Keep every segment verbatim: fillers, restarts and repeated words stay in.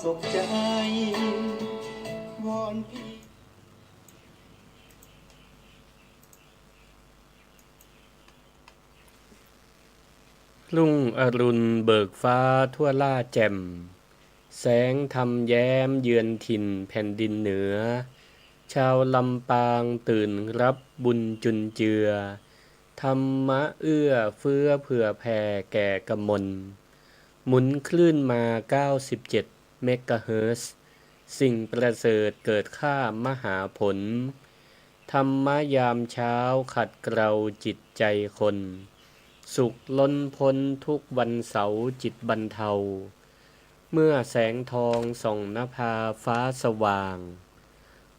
สุขใจ วอนพี่ รุ่งอรุณเบิกฟ้าทั่วล่าแจ่ม แสงธรรมแย้มเยือนถิ่นแผ่นดินเหนือ ชาวลำปางตื่นรับบุญจุนเจือ ธรรมะเอื้อเฟื้อเผื่อแผ่แก่กมล หมุนคลื่นมา เก้าสิบเจ็ด เมกะเฮิรตซ์ สิ่งประเสริฐเกิดค่ามหาผล ธรรมะยามเช้าขัดเกลาจิตใจคน สุขล้นพ้นทุกวันเสาร์จิตบรรเทา เมื่อแสงทองส่องนภาฟ้าสว่าง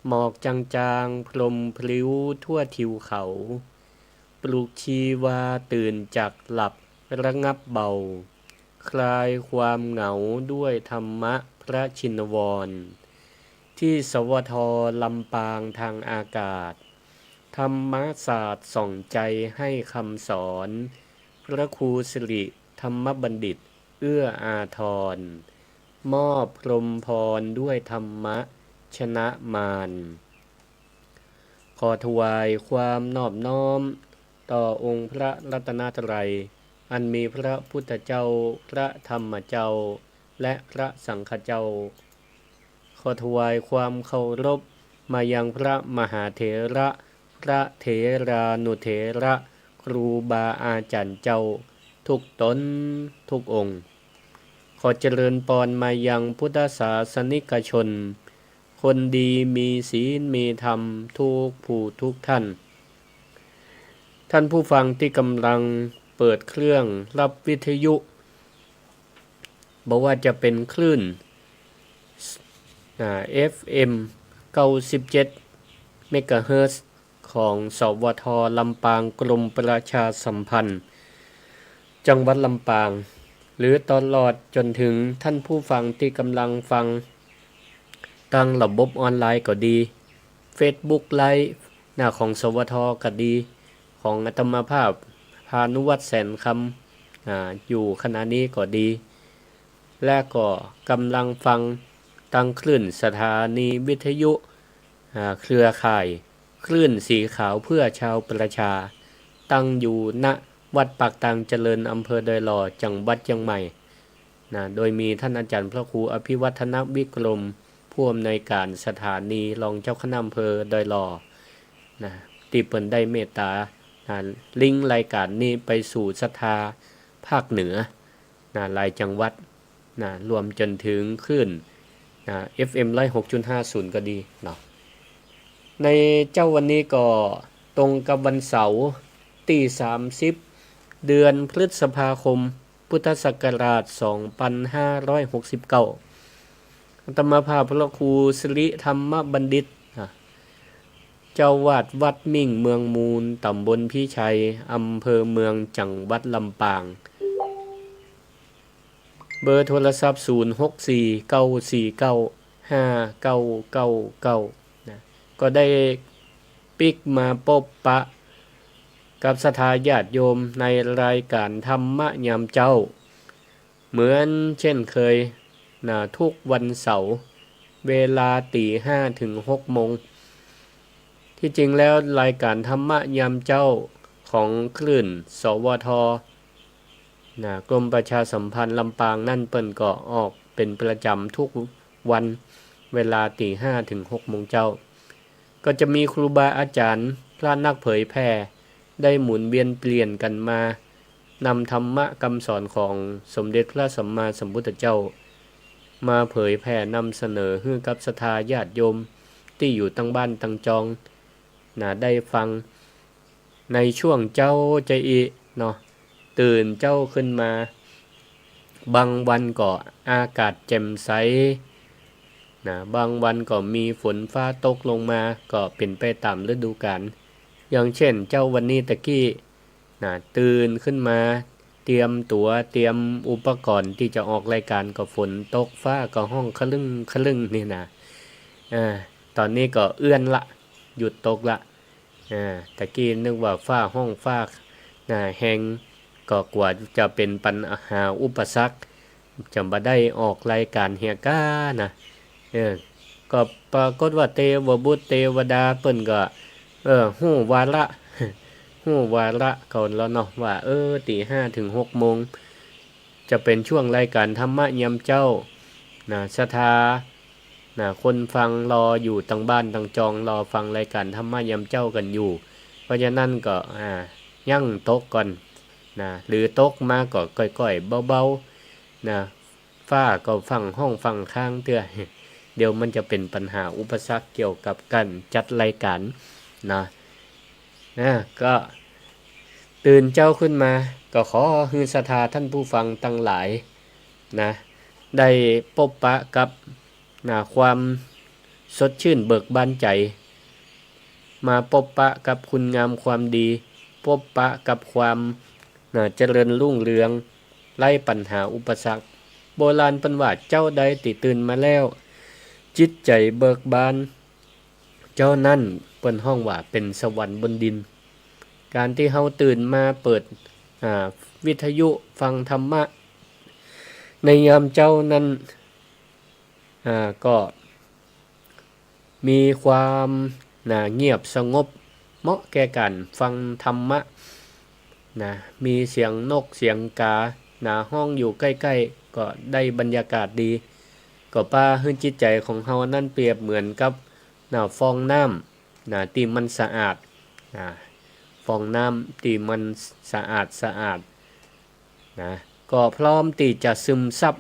หมอกจางๆ พรมพลิ้วทั่วทิวเขา ปลุกชีวาตื่นจากหลับระงับเบา คลายความเหงาด้วยธรรมะพระชินวร ที่ สวท ลำปางทางอากาศ ธรรมศาสตร์ส่องใจให้คำสอน พระครูสิริธรรมบัณฑิต เอื้ออาทร มอบพรหมพรด้วยธรรมะชนะมาร ขอถวายความนอบน้อมต่อองค์พระรัตนตรัย อันมีพระพุทธเจ้า พระธรรมเจ้า และพระสังฆเจ้า ขอถวายความเคารพมายังพระมหาเถระ พระเถรานุเถระ ครูบาอาจารย์เจ้า ทุกต๋นทุกองค์ ขอเจริญปอนมายังพุทธศาสนิกชน คนดีมีศีลมีธรรมทุกผู้ทุกท่าน ท่านผู้ฟังตี้ก่ำลังเปิดเครื่องฮับวิทยุ บ่ว่าจะเป๋นคลื่น อ่า เอฟเอ็ม เก้าสิบเจ็ด เมกะเฮิรตซ์ ของ สวท ลำปาง กรมประชาสัมพันธ์ จังหวัดลำปาง หรือตลอดจ๋นเถิงท่านผู้ฟังตี้ก่ำลังฟังตางระบบออนไลน์ก็ดี เฟซบุ๊กไลฟ์ นะ ของ สวท ก็ดี ของอาตมาภาพ พานุวัฒน์ แสนคำ อ่า อยู่ขณะนี้ก็ดี และก็ก่ำลังฟังตางคลื่นสถานีวิทยุ อ่า เครือข่าย คลื่นสีขาวเพื่อชาวประชา ตั้งอยู่ ณ วัดปากตางเจริญ อำเภอดอยหล่อ จังหวัดเจียงใหม่ นะ โดยมีท่านอาจารย์พระครูอภิวัฒนวิกรม ผู้อำนวยการสถานี รองเจ้าคณะอำเภอดอยหล่อ นะ ตี้เปิ้นได้เมตตา นะ ลิงก์รายการนี้ไปสู่ศรัทธาภาคเหนือ นะ หลายจังหวัด นะ รวมจ๋นเถิงคลื่น นะ เอฟเอ็ม ร้อยหกจุดห้าศูนย์ ก็ดีเนาะ ในเจ๊าวันนี้ก็ตรงกับวันเสาร์ตี้ สามสิบ เดือนพฤษภาคม พุทธศักราช สองพันห้าร้อยหกสิบเก้า อาตมาภาพพระครูสิริธรรมบัณฑิต อ่ะ เจ้าอาวาสวัดมิ่งเมืองมูล ตำบลพิชัย อำเภอเมือง จังหวัดลำปาง เบอร์โทรศัพท์ ศูนย์ หก สี่ เก้า สี่ เก้า ห้า เก้า เก้า เก้า นะ ก็ได้ปิ๊กมาปบปะกับศรัทธาญาติโยมในรายการธรรมะยามเจ๊า เหมือนเช่นเคย นะ ทุกวันเสาร์ เวลาตีห้าถึงหกโมง ที่จริงแล้วรายการธรรมะยามเจ๊าของคลื่น สวท นะ กรมประชาสัมพันธ์ลำปางนั้นเปิ้นก็ออกเป๋นประจ๋ำทุกวัน เวลาตีห้าถึงหกโมงเจ๊า ก็จะมีครูบาอาจ๋ารย์ พระนักเผยแผ่ ได้หมุนเวียนเปลี่ยนกั๋นมานำธรรมะกำสอนของสมเด็จพระสัมมาสัมพุทธเจ้า มาเผยแผ่นำเสนอหื้อกับศรัทธาญาติโยมตี้อยู่ตังบ้านตังจอง นะ ได้ฟังในช่วงเจ๊าจะอี้เนาะ ตื่นเจ๊าขึ้นมา บางวันก็อากาศแจ่มใส นะ บางวันก็มีฝนฟ้าตกลงมา ก็เป๋นไปต๋ามฤดูกาล อย่างเช่นเจ๊าวันนี้ตะกี้ นะ ตื่นขึ้นมา เตรียมตั๋ว เตรียมอุปกรณ์ตี้จะออกรายการ ก็ฝนตก ฟ้าก็ฮ้องคะลึ่งคะลึ่งนี่นะ อ่า ต๋อนนี้ก็เอื้อนละ หยุดตกละ อ่า ตะกี้นึกว่าฟ้าฮ้องฟ้า นะ แฮง ก็กลัวจะเป๋นปัญหาอุปสรรค จะบ่ได้ออกรายก๋านเหียก้านะ เออ ก็ปรากฏว่าเตวบุตรเตวดาเปิ้นก็ เออ ฮู้วาระ ฮู้วาระเขาแล้วเนาะ ว่า เออ ตี๋ห้าเถิงหกโมง จะเป๋นช่วงรายก๋านธรรมะยามเจ๊า นะ ศรัทธา นะ คนฟังรออยู่ตังบ้านตังจอง รอฟังรายก๋านธรรมะยามเจ๊ากั๋นอยู่ เพราะฉะนั้นก็ อ่า ยั้งตกก่อน นะ หรือตกมาก็ก้อยๆ เบาๆ นะ ฟ้าก็ฟั่งฮ้องฟั่งคางเตื้อ เดี๋ยวมันจะเป๋นปัญหาอุปสรรคเกี่ยวกับก๋านจัดรายก๋าน นะ นะ ก็ตื่นเจ๊าขึ้นมา ก็ขอหื้อศรัทธาต้านผู้ฟังตังหลาย นะ ได้ปบปะกับ นะ ความสดชื่นเบิกบานใจ๋ มาปบปะกับคุณงามความดี ปบปะกับความ นะ เจริญรุ่งเรือง ไร้ปัญหาอุปสรรค โบราณเปิ้นว่า เจ้าใดตี้ตื่นมาแล้ว จิตใจ๋เบิกบาน เจ้านั้นเปิ้นฮ้องว่าเป๋นสวรรค์บนดิน ก๋านตี้เฮาตื่นมาเปิด อ่า วิทยุฟังธรรมะ ในยามเจ๊านั้น อ่า ก็มีความ นะ เงียบสงบ เหมาะแก่ก๋านฟังธรรมะ นะ มีเสียงนกเสียงก๋า นะ ฮ้องอยู่ใก้ๆ ก็ได้บรรยากาศดี ก็ปาหื้อจิตใจ๋ของเฮานั้นเปรียบเหมือนกับ นะ ฟองน้ำ นะ ตี้มันสะอาด นะ ฟองน้ำตี้มันสะอาดสะอาด นะ ก็พร้อมตี้จะซึมซับ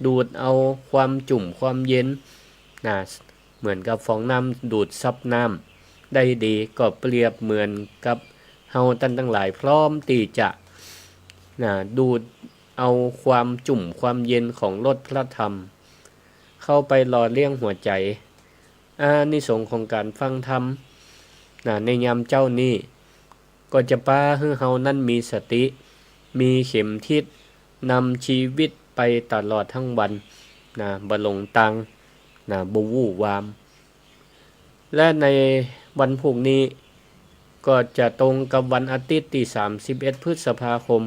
ดูดเอาความจุ่มความเย็น นะ เหมือนกับฟองน้ำดูดซับน้ำได้ดี ก็เปรียบเหมือนกับเฮาต้านตังหลายพร้อมตี้จะ นะ ดูดเอาความจุ่มความเย็นของรสพระธรรม เข้าไปหล่อเลี้ยงหัวใจ๋ อานิสงส์ของก๋านฟังธรรม นะ ในยามเจ๊านี้ ก็จะปาหื้อเฮานั้นมีสติ มีเข็มทิศ นำชีวิตไปตลอดตึงวัน นะ บ่หลงตาง นะ บ่วู่วาม และในวันพูกนี้ ก็จะตรงกับวันอาทิตย์ตี้สามสิบเอ็ดพฤษภาคม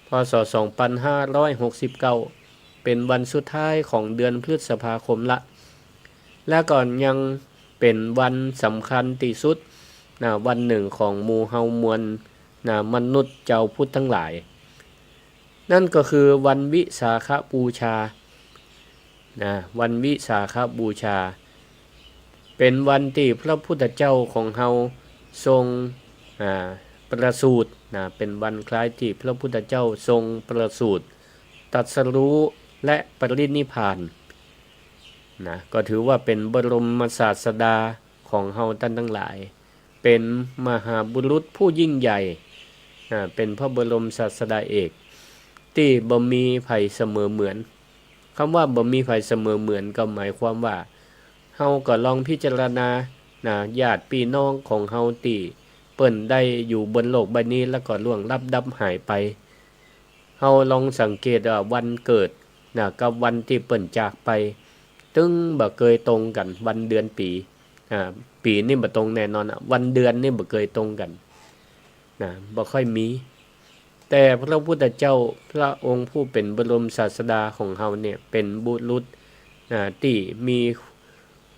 พ.ศ. สองปันห้าร้อยหกสิบเก้า เป๋นวันสุดท้ายของเดือนพฤษภาคมละ และก็ยังเป๋นวันสำคัญตี้สุด นะ วันนึ่งของหมู่เฮามวล นะ มนุษย์จาวพุทธตังหลาย นั่นก็คือวันวิสาขบูชา นะ วันวิสาขบูชา เป๋นวันตี้พระพุทธเจ้าของเฮาทรง อ่า ประสูติ นะ เป๋นวันคล้ายตี้พระพุทธเจ้าทรงประสูติ ตรัสรู้ และปรินิพพาน นะ ก็ถือว่าเป๋นบรมศาสดาของเฮาต้านตังหลาย เป๋นมหาบุรุษผู้ยิ่งใหญ่ อ่า เป๋นพระบรมศาสดาเอก ตี้บ่มีใผเสมอเหมือน กำว่าบ่มีใผเสมอเหมือนก็หมายความว่า เฮาก็ลองพิจารณา นะ ญาติปี้น้องของเฮาตี้เปิ้นได้อยู่บนโลกใบนี้แล้วก็ล่วงลับดับหายไป เฮาลองสังเกตว่าวันเกิด นะ กับวันตี้เปิ้นจากไป ตึงบ่เกยตรงกั๋น วันเดือนปี๋ อ่า ปี๋นี่บ่ตรงแน่นอนอะ วันเดือนนี่บ่เกยตรงกั๋น นะ บ่ค่อยมี แต่พระพุทธเจ้าพระองค์ผู้เป๋นบรมศาสดาของเฮาเนี่ย เป๋นบุรุษ นะ ตี้มี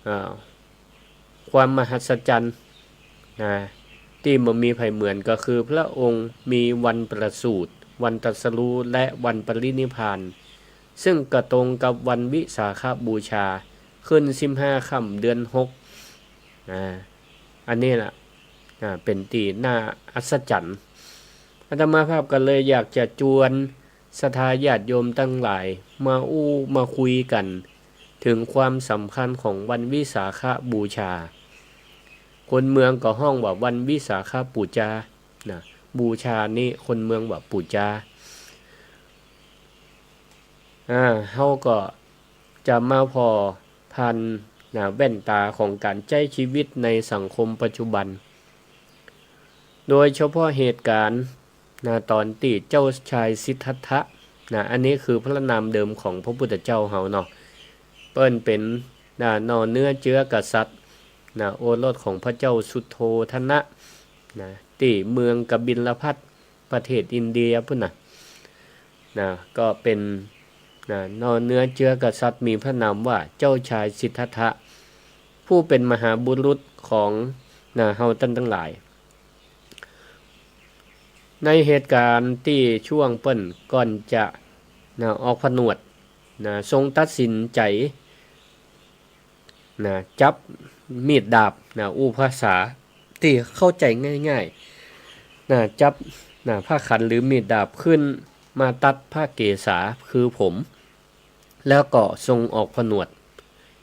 อ่า ความมหัศจรรย์ นะ ตี้บ่มีใผเหมือน ก็คือพระองค์มีวันประสูติ วันตรัสรู้ และวันปรินิพพาน ซึ่งก็ตรงกับวันวิสาขบูชา ขึ้นสิบห้าค่ำเดือนหก นะ อันนี้ล่ะ อ่า เป๋นตี้น่าอัศจรรย์ อาตมาภาพก็เลยอยากจะจวนศรัทธาญาติโยมตังหลาย มาอู้มาคุยกั๋น เถิงความสำคัญของวันวิสาขบูชา คนเมืองก็ฮ้องว่าวันวิสาขปู๋จา นะ บูชานี้คนเมืองว่าปู๋จา อ่า เฮาก็จะมาผ่อผ่าน นะ แว่นต๋าของก๋านใจ๊ชีวิตในสังคมปัจจุบัน โดยเฉพาะเหตุก๋ารณ์ นะ ต๋อนตี้เจ้าชายสิทธัตถะ นะ อันนี้คือพระนามเดิมของพระพุทธเจ้าเฮาเนาะ เปิ้นเป๋น นะ หน่อเนื้อเจื๊อกษัตริย์ นะ โอรสของพระเจ้าสุโธทนะ นะ ตี้เมืองกบิลพัสดุ์ ประเทศอินเดียปู้นน่ะ นะ ก็เป๋น นะ นอกเหนือเจื้อกษัตริย์มีพระนามว่าเจ้าชายสิทธัตถะ ผู้เป๋นมหาบุรุษของ นะ เฮาต้านตังหลาย ในเหตุก๋ารณ์ตี้ช่วงเปิ้นก่อนจะ นะ ออกผนวด นะ ทรงตัดสินใจ๋ นะ จับมีดดาบ นะ อู้ภาษาตี้เข้าใจ๋ง่ายๆ นะ จับ นะ ผ้าขันหรือมีดดาบขึ้นมาตัดพระเกศาคือผม แล้วก็ทรงออกผนวด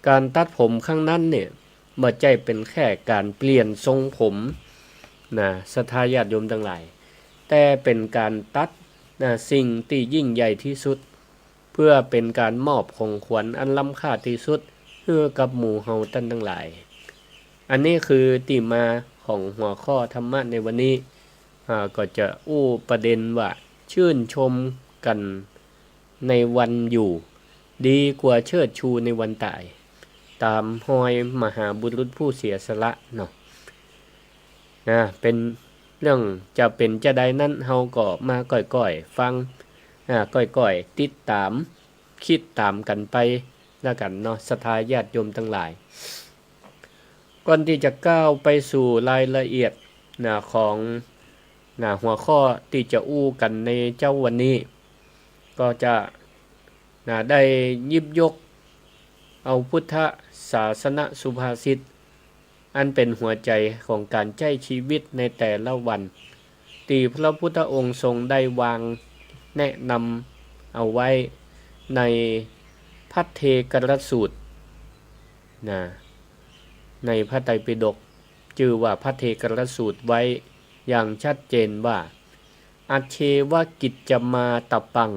ก๋านตัดผมครั้งนั้นเนี่ย บ่ใจ้เป๋นแค่ก๋านเปลี่ยนทรงผม นะ ศรัทธาญาติโยมตังหลาย แต่เป๋นก๋านตัด นะ สิ่งตี้ยิ่งใหญ่ตี้สุด เปื้อเป๋นก๋านมอบของขวัญอันล้ำค่าตี้สุดหื้อกับหมู่เฮาต้านตังหลาย อันนี้คือตี้มาของหัวข้อธรรมะในวันนี้ อ่า ก็จะอู้ประเด็นว่า ชื่นชมกั๋นในวันอยู่ ดีกว่าเชิดชูในวันต๋าย ต๋ามฮอยมหาบุรุษผู้เสียสละเนาะ นะ เป๋นเรื่องจะเป๋นจาใดนั้น เฮาก็มาก้อยๆ ฟัง อ่า ก้อยๆ ติดต๋าม กึ๊ดต๋ามกั๋นไปแล้วกั๋นเนาะ ศรัทธาญาติโยมตังหลาย ก่อนตี้จะก้าวไปสู่รายละเอียด นะ ของ นะ หัวข้อตี้จะอู้กั๋นในเจ๊าวันนี้ ก็จะ นะ ได้หยิบยกเอาพุทธศาสนสุภาษิต อันเป๋นหัวใจ๋ของก๋านใจ๊ชีวิตในแต่ละวัน ตี้พระพุทธองค์ทรงได้วางแนะนำเอาไว้ในภัทเทกรสูตร นะ ในพระไตรปิฎก จื้อว่าภัทเทกรสูตรไว้อย่างชัดเจนว่า อัจเฉวกิจจมาตปัง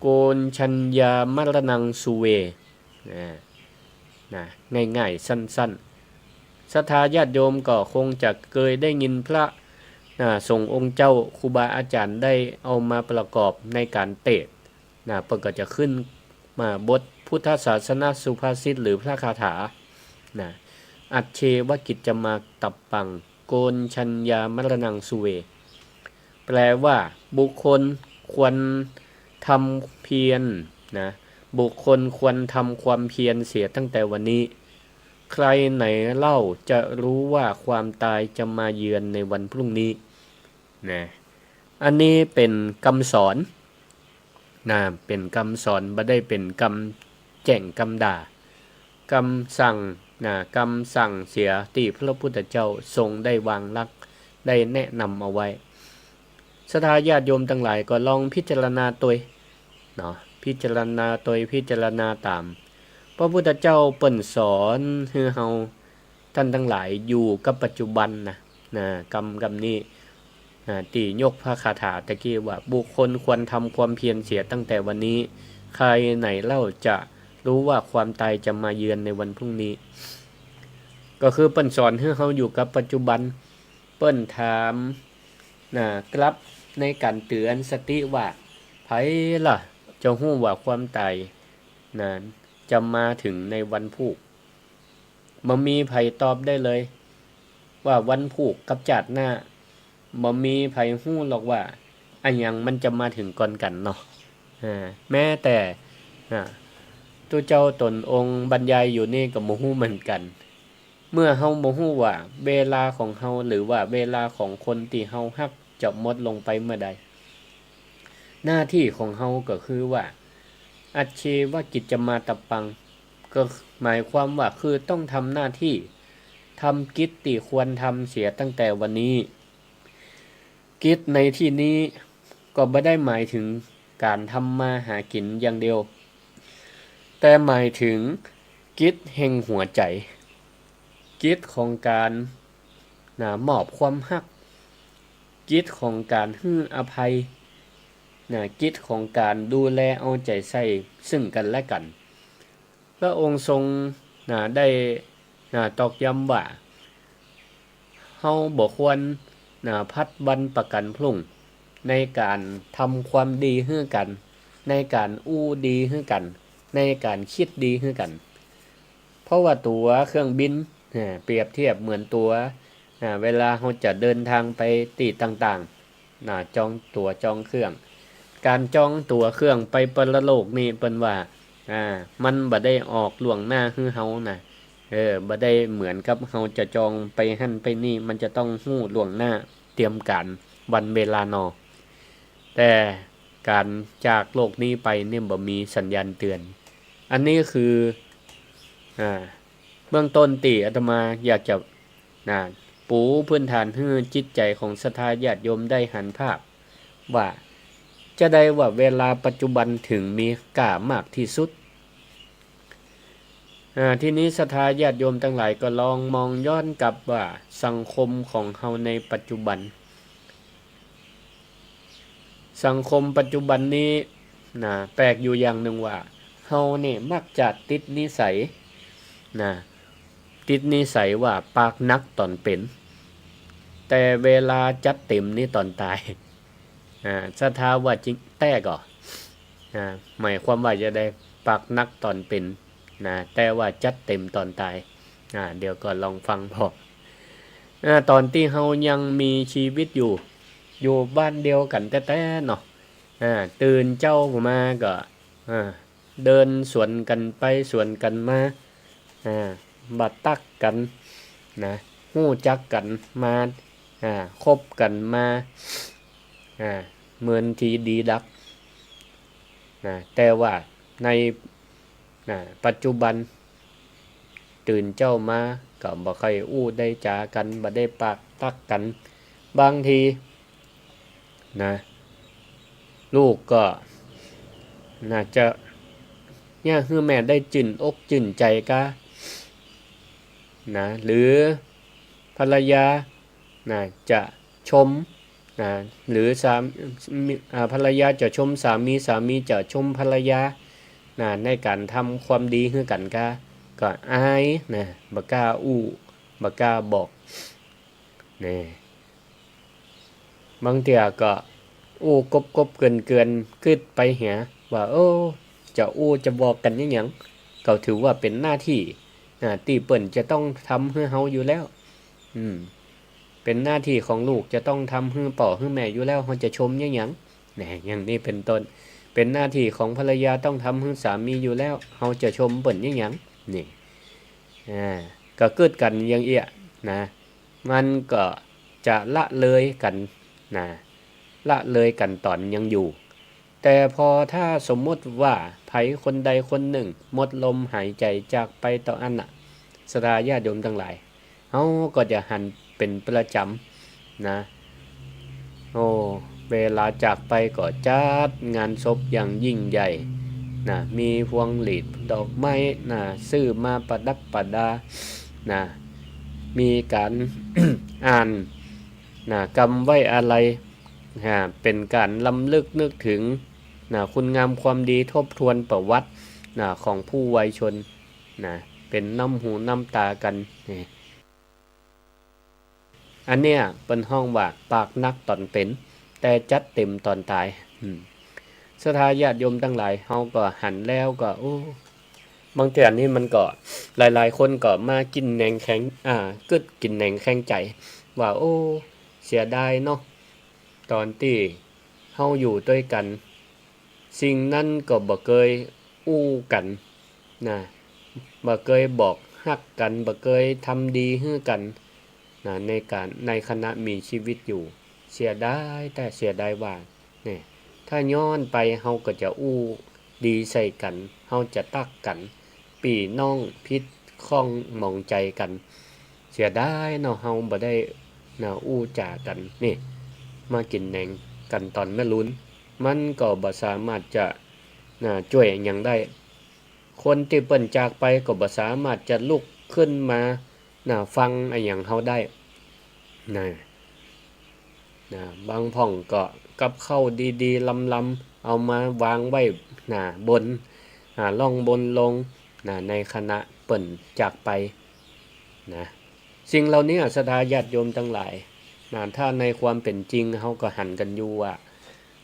โกณฑัญญามรณังสุเว นะ นะ ง่ายๆ สั้นๆ ศรัทธาญาติโยมก็คงจะเกยได้ยินพระ นะ สงฆ์องค์เจ้า ครูบาอาจ๋ารย์ได้เอามาประกอบในก๋านเตสน์ นะ เปิ้นก็จะขึ้นมาบทพุทธศาสนสุภาษิตหรือพระคาถา นะ อัจเฉวกิจจมาตปัง โกณฑัญญามรณังสุเว แปลว่า บุคคลควรทำเพียร นะ บุคคลควรทำความเพียรเสียตั้งแต่วันนี้ ใครไหนเล่าจะรู้ว่าความตายจะมาเยือนในวันพรุ่งนี้ นะ อันนี้เป๋นกำสอน นะ เป๋นกำสอน บ่ได้เป๋นกำแจ้งกำด่า กำสั่ง นะ กำสั่งเสียตี้พระพุทธเจ้าทรงได้วางหลัก ได้แนะนำเอาไว้ ศรัทธาญาติโยมตังหลายก็ลองพิจารณาตวย เนาะ พิจารณาตวย พิจารณาต๋าม พระพุทธเจ้าเปิ้นสอนหื้อเฮาต้านตังหลายอยู่กับปัจจุบันนะ นะ กำ กำนี้ นะ ตี้ยกพระคาถาตะกี้ว่า บุคคลควรทำความเพียรเสียตั้งแต่วันนี้ ใครไหนเล่าจะรู้ว่าความตายจะมาเยือนในวันพรุ่งนี้ ก็คือเปิ้นสอนหื้อเฮาอยู่กับปัจจุบัน เปิ้นถาม นะ กลับในก๋านเตือนสติว่า ใผล่ะจะฮู้ว่าความต๋าย นะ จะมาเถิงในวันพูก บ่มีใผตอบได้เลย ว่าวันพูกกับจาติหน้า บ่มีใผฮู้หรอกว่าอะหยังมันจะมาเถิงก่อนกั๋นเนาะ อ่า แม้แต่ อ่า ตุ๊เจ้าต๋นองค์บรรยายอยู่นี่ก็บ่ฮู้เหมือนกั๋น เมื่อเฮาบ่ฮู้ว่าเวลาของเฮาหรือว่าเวลาของคนตี้เฮาฮักจะหมดลงไปเมื่อใด หน้าตี้ของเฮาก็คือว่า อัจเฉวกิจจมาตปัง ก็หมายความว่าคือต้องทำหน้าตี้ ทำกิจตี้ควรทำเสียตั้งแต่วันนี้ กิจในตี้นี้ก็บ่ได้หมายเถิงก๋านทำมาหากิ๋นอย่างเดียว แต่หมายเถิงกิจแห่งหัวใจ๋ กิจของก๋าน นะ มอบความฮัก กิจของก๋านหื้ออภัย นะ กิจของก๋านดูแลเอาใจ๋ใส่ซึ่งกั๋นและกั๋น พระองค์ทรง นะ ได้ นะ ตอกย้ำว่า เฮาบ่ควร นะ พลัดวันประกั๋นพรุ่ง ในก๋านทำความดีหื้อกั๋น ในก๋านอู้ดีหื้อกั๋น ในก๋านกึ๊ดดีหื้อกั๋น เพราะว่าตั๋วเครื่องบิน นะ เปรียบเทียบเหมือนตั๋ว นะ เวลาเฮาจะเดินทางไปตี้ต่างๆ นะ จองตั๋วจองเครื่อง ก๋านจองตั๋วเครื่องไปปรโลกนี่เปิ้นว่า อ่า มันบ่ได้ออกล่วงหน้าหื้อเฮานะ เออ บ่ได้เหมือนกับเฮาจะจองไปหั้นไปนี่ มันจะต้องฮู้ล่วงหน้า เตรียมก๋านวันเวลานอ แต่ก๋านจากโลกนี้ไปเนี่ยบ่มีสัญญาณเตือน อันนี้คือ อ่า เบื้องต้นตี้อาตมาอยากจะ นะ ปูพื้นฐานหื้อจิตใจ๋ของศรัทธาญาติโยมได้หันภาพ ว่าจะใดว่าเวลาปัจจุบันถึงมีค่ามากตี้สุด อ่า ทีนี้ศรัทธาญาติโยมตังหลายก็ลองมองย้อนกลับว่าสังคมของเฮาในปัจจุบัน สังคมปัจจุบันนี้ นะ แปลกอยู่อย่างนึ่งว่า เฮานี่มักจะติดนิสัย นะ ติดนิสัยว่าปากหนักต๋อนเป๋น แต่เวลาจัดเต๋มนี่ต๋อนต๋าย อ่า ศรัทธาว่าจริงแต๊ก่อ อ่า หมายความว่าจะใด ปากหนักต๋อนเป๋น นะ แต่ว่าจัดเต๋มต๋อนต๋าย อ่า เดี๋ยวก่อนลองฟังผ่อ อ่า ต๋อนตี้เฮายังมีชีวิตอยู่ อยู่บ้านเดียวกั๋นแต๊ๆ เนาะ อ่า ตื่นเจ๊ามาก็ อ่า เดินสวนกั๋นไปสวนกั๋นมา อ่า บ่ตั๊กกั๋น นะ ฮู้จักกั๋นมา อ่า คบกั๋นมา อ่า เหมือนตี้ดีดัก นะ แต่ว่าใน นะ ปัจจุบัน ตื่นเจ๊ามาก็บ่ค่อยอู้ได้จ๋ากั๋น บ่ได้ปากตั๊กกั๋น บางที นะ ลูกก็ นะ จะเยียะหื้อแม่ได้จื้นอกจื้นใจ๋ก้า นะ หรือภรรยา นะ จะชม นะ หรือสามี อ่า ภรรยาจะชมสามี สามีจะชมภรรยา นะ ในก๋านทำความดีหื้อกั๋นก้า ก็อาย นะ บ่กล้าอู้ บ่กล้าบอก นี่ บางเตื้อก็อู้กบๆ เกื่อนๆ กึ๊ดไปเหีย ว่า โอ้ จะอู้จะบอกกั๋นอะหยัง ก็ถือว่าเป๋นหน้าตี้ นะ ตี้เปิ้นจะต้องทำหื้อเฮาอยู่แล้ว อืม เป๋นหน้าตี้ของลูกจะต้องทำหื้อป้อหื้อแม่อยู่แล้ว เฮาจะชมอะหยัง แหน่ อย่างนี้เป๋นต้น เป๋นหน้าตี้ของภรรยาต้องทำหื้อสามีอยู่แล้ว เฮาจะชมเปิ้นอะหยัง นี่ อ่า ก็กึ๊ดกั๋นอย่างเอี้ย นะ มันก็จะละเลยกั๋น นะ ละเลยกั๋นต๋อนยังอยู่ แต่พอถ้าสมมุติว่าใผคนใดคนนึ่งหมดลมหายใจ๋จากไปเต้าอั้นน่ะ ศรัทธาญาติโยมตังหลาย เฮาก็จะหันเป๋นประจ๋ำ นะ โอ้ เวลาจากไปก็จัดงานศพอย่างยิ่งใหญ่ นะ มีพวงหรีดดอกไม้ นะ ซื้อมาประดับประดา นะ มีก๋าน อ่าน นะ กำไว้อาลัย นะ เป๋นก๋านรำลึกนึกเถิง นะ คุณงามความดี ทบทวนประวัติ นะ ของผู้วายชน นะ เป๋นน้ำหูน้ำต๋ากั๋น นี่ อันเนี้ยเปิ้นฮ้องว่าปากหนักต๋อนเป๋น แต่จัดเต๋มต๋อนต๋าย อืม ศรัทธาญาติโยมตังหลาย เฮาก็หันแล้วก็ โอ้ บางเตื้อนี่มันก็ หลายๆ คนก็มากิ๋นแหนงแข็ง อ่า กึ๊ดกิ๋นแหนงแข็งใจ๋ ว่า โอ้ เสียดายเนาะ ต๋อนตี้เฮาอยู่ตวยกั๋น สิ่งนั้นก็บ่เกยอู้กั๋น นะ บ่เกยบอกฮักกั๋น บ่เกยทำดีหื้อกั๋น นะ ในก๋าน ในขณะมีชีวิตอยู่ เสียดายแต๊เสียดายว่า เนี่ย ถ้าย้อนไปเฮาก็จะอู้ดีใส่กั๋น เฮาจะตั๊กกั๋น ปี้น้องผิดข้องหมองใจ๋กั๋น เสียดายเนาะ เฮาบ่ได้ นะ อู้จ๋ากั๋น นี่ มากิ๋นแหนงกั๋นต๋อนมะรืน มันก็บ่สามารถจะ นะ จ้วยอะหยังได้ คนตี้เปิ้นจากไปก็บ่สามารถจะลุกขึ้นมา นะ ฟังอะหยังเฮาได้ นะ นะ บางพ่องก็กับข้าวดีๆ ลำๆ เอามาวางไว้ นะ บน อ่า ล่องบนลง นะ ในขณะเปิ้นจากไป นะ สิ่งเหล่านี้ศรัทธาญาติโยมตังหลาย นะ ถ้าในความเป๋นจริงเฮาก็หันกั๋นอยู่ว่า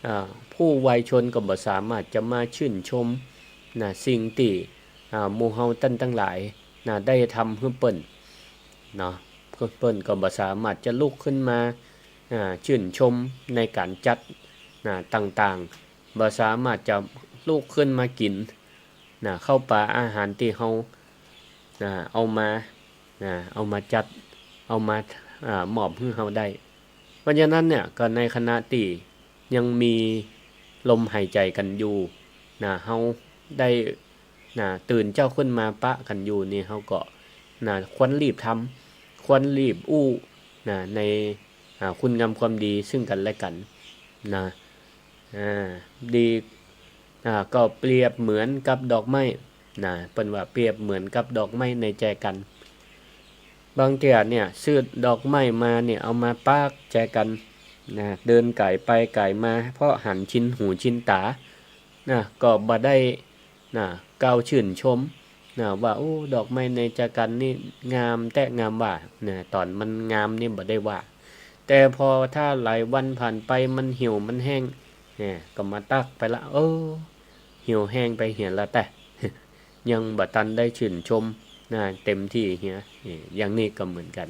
อ่า ผู้วายชนก็บ่สามารถจะมาชื่นชม นะ สิ่งตี้ อ่า หมู่เฮาต้านตังหลาย นะ ได้ทำหื้อเปิ้น เนาะ เปิ้นก็บ่สามารถจะลุกขึ้นมา อ่า ชื่นชมในก๋านจัด นะ ต่าง บ่สามารถจะลุกขึ้นมากิ๋น นะ ข้าวป๋าอาหารตี้เฮา นะ เอามา นะ เอามาจัด เอามา อ่า มอบหื้อเฮาได้ เพราะฉะนั้นเนี่ย ก็ในขณะตี้ยังมีลมหายใจ๋กั๋นอยู่ นะ เฮาได้ นะ ตื่นเจ๊าขึ้นมาปะกั๋นอยู่นี่ เฮาก็ นะ ควรรีบทำ ควรรีบอู้ นะ ใน อ่า คุณงามความดีซึ่งกั๋นและกั๋น นะ อ่า ดี อ่า ก็เปรียบเหมือนกับดอกไม้ นะ เปิ้นว่าเปรียบเหมือนกับดอกไม้ในแจกั๋น บางเตื้อเนี่ย ซื้อดอกไม้มาเนี่ย เอามาปักแจกั๋น นะ เดินก๋ายไปก๋ายมา เพราะหันชินหูชินต๋า นะ ก็บ่ได้ นะ กล่าวชื่นชม นะ ว่า โอ้ ดอกไม้ในแจกั๋นนี่งามแต๊งามว่า นะ ต๋อนมันงามนี่บ่ได้ว่า แต่พอถ้าหลายวันผ่านไปมันเหี่ยวมันแห้ง เนี่ย ก็มาตักไปละ เออ เหี่ยวแห้งไปเหียละแต๊ ยังบ่ตันได้ชื่นชม นะ เต็มตี้เหีย นี่ อย่างนี้ก็เหมือนกั๋น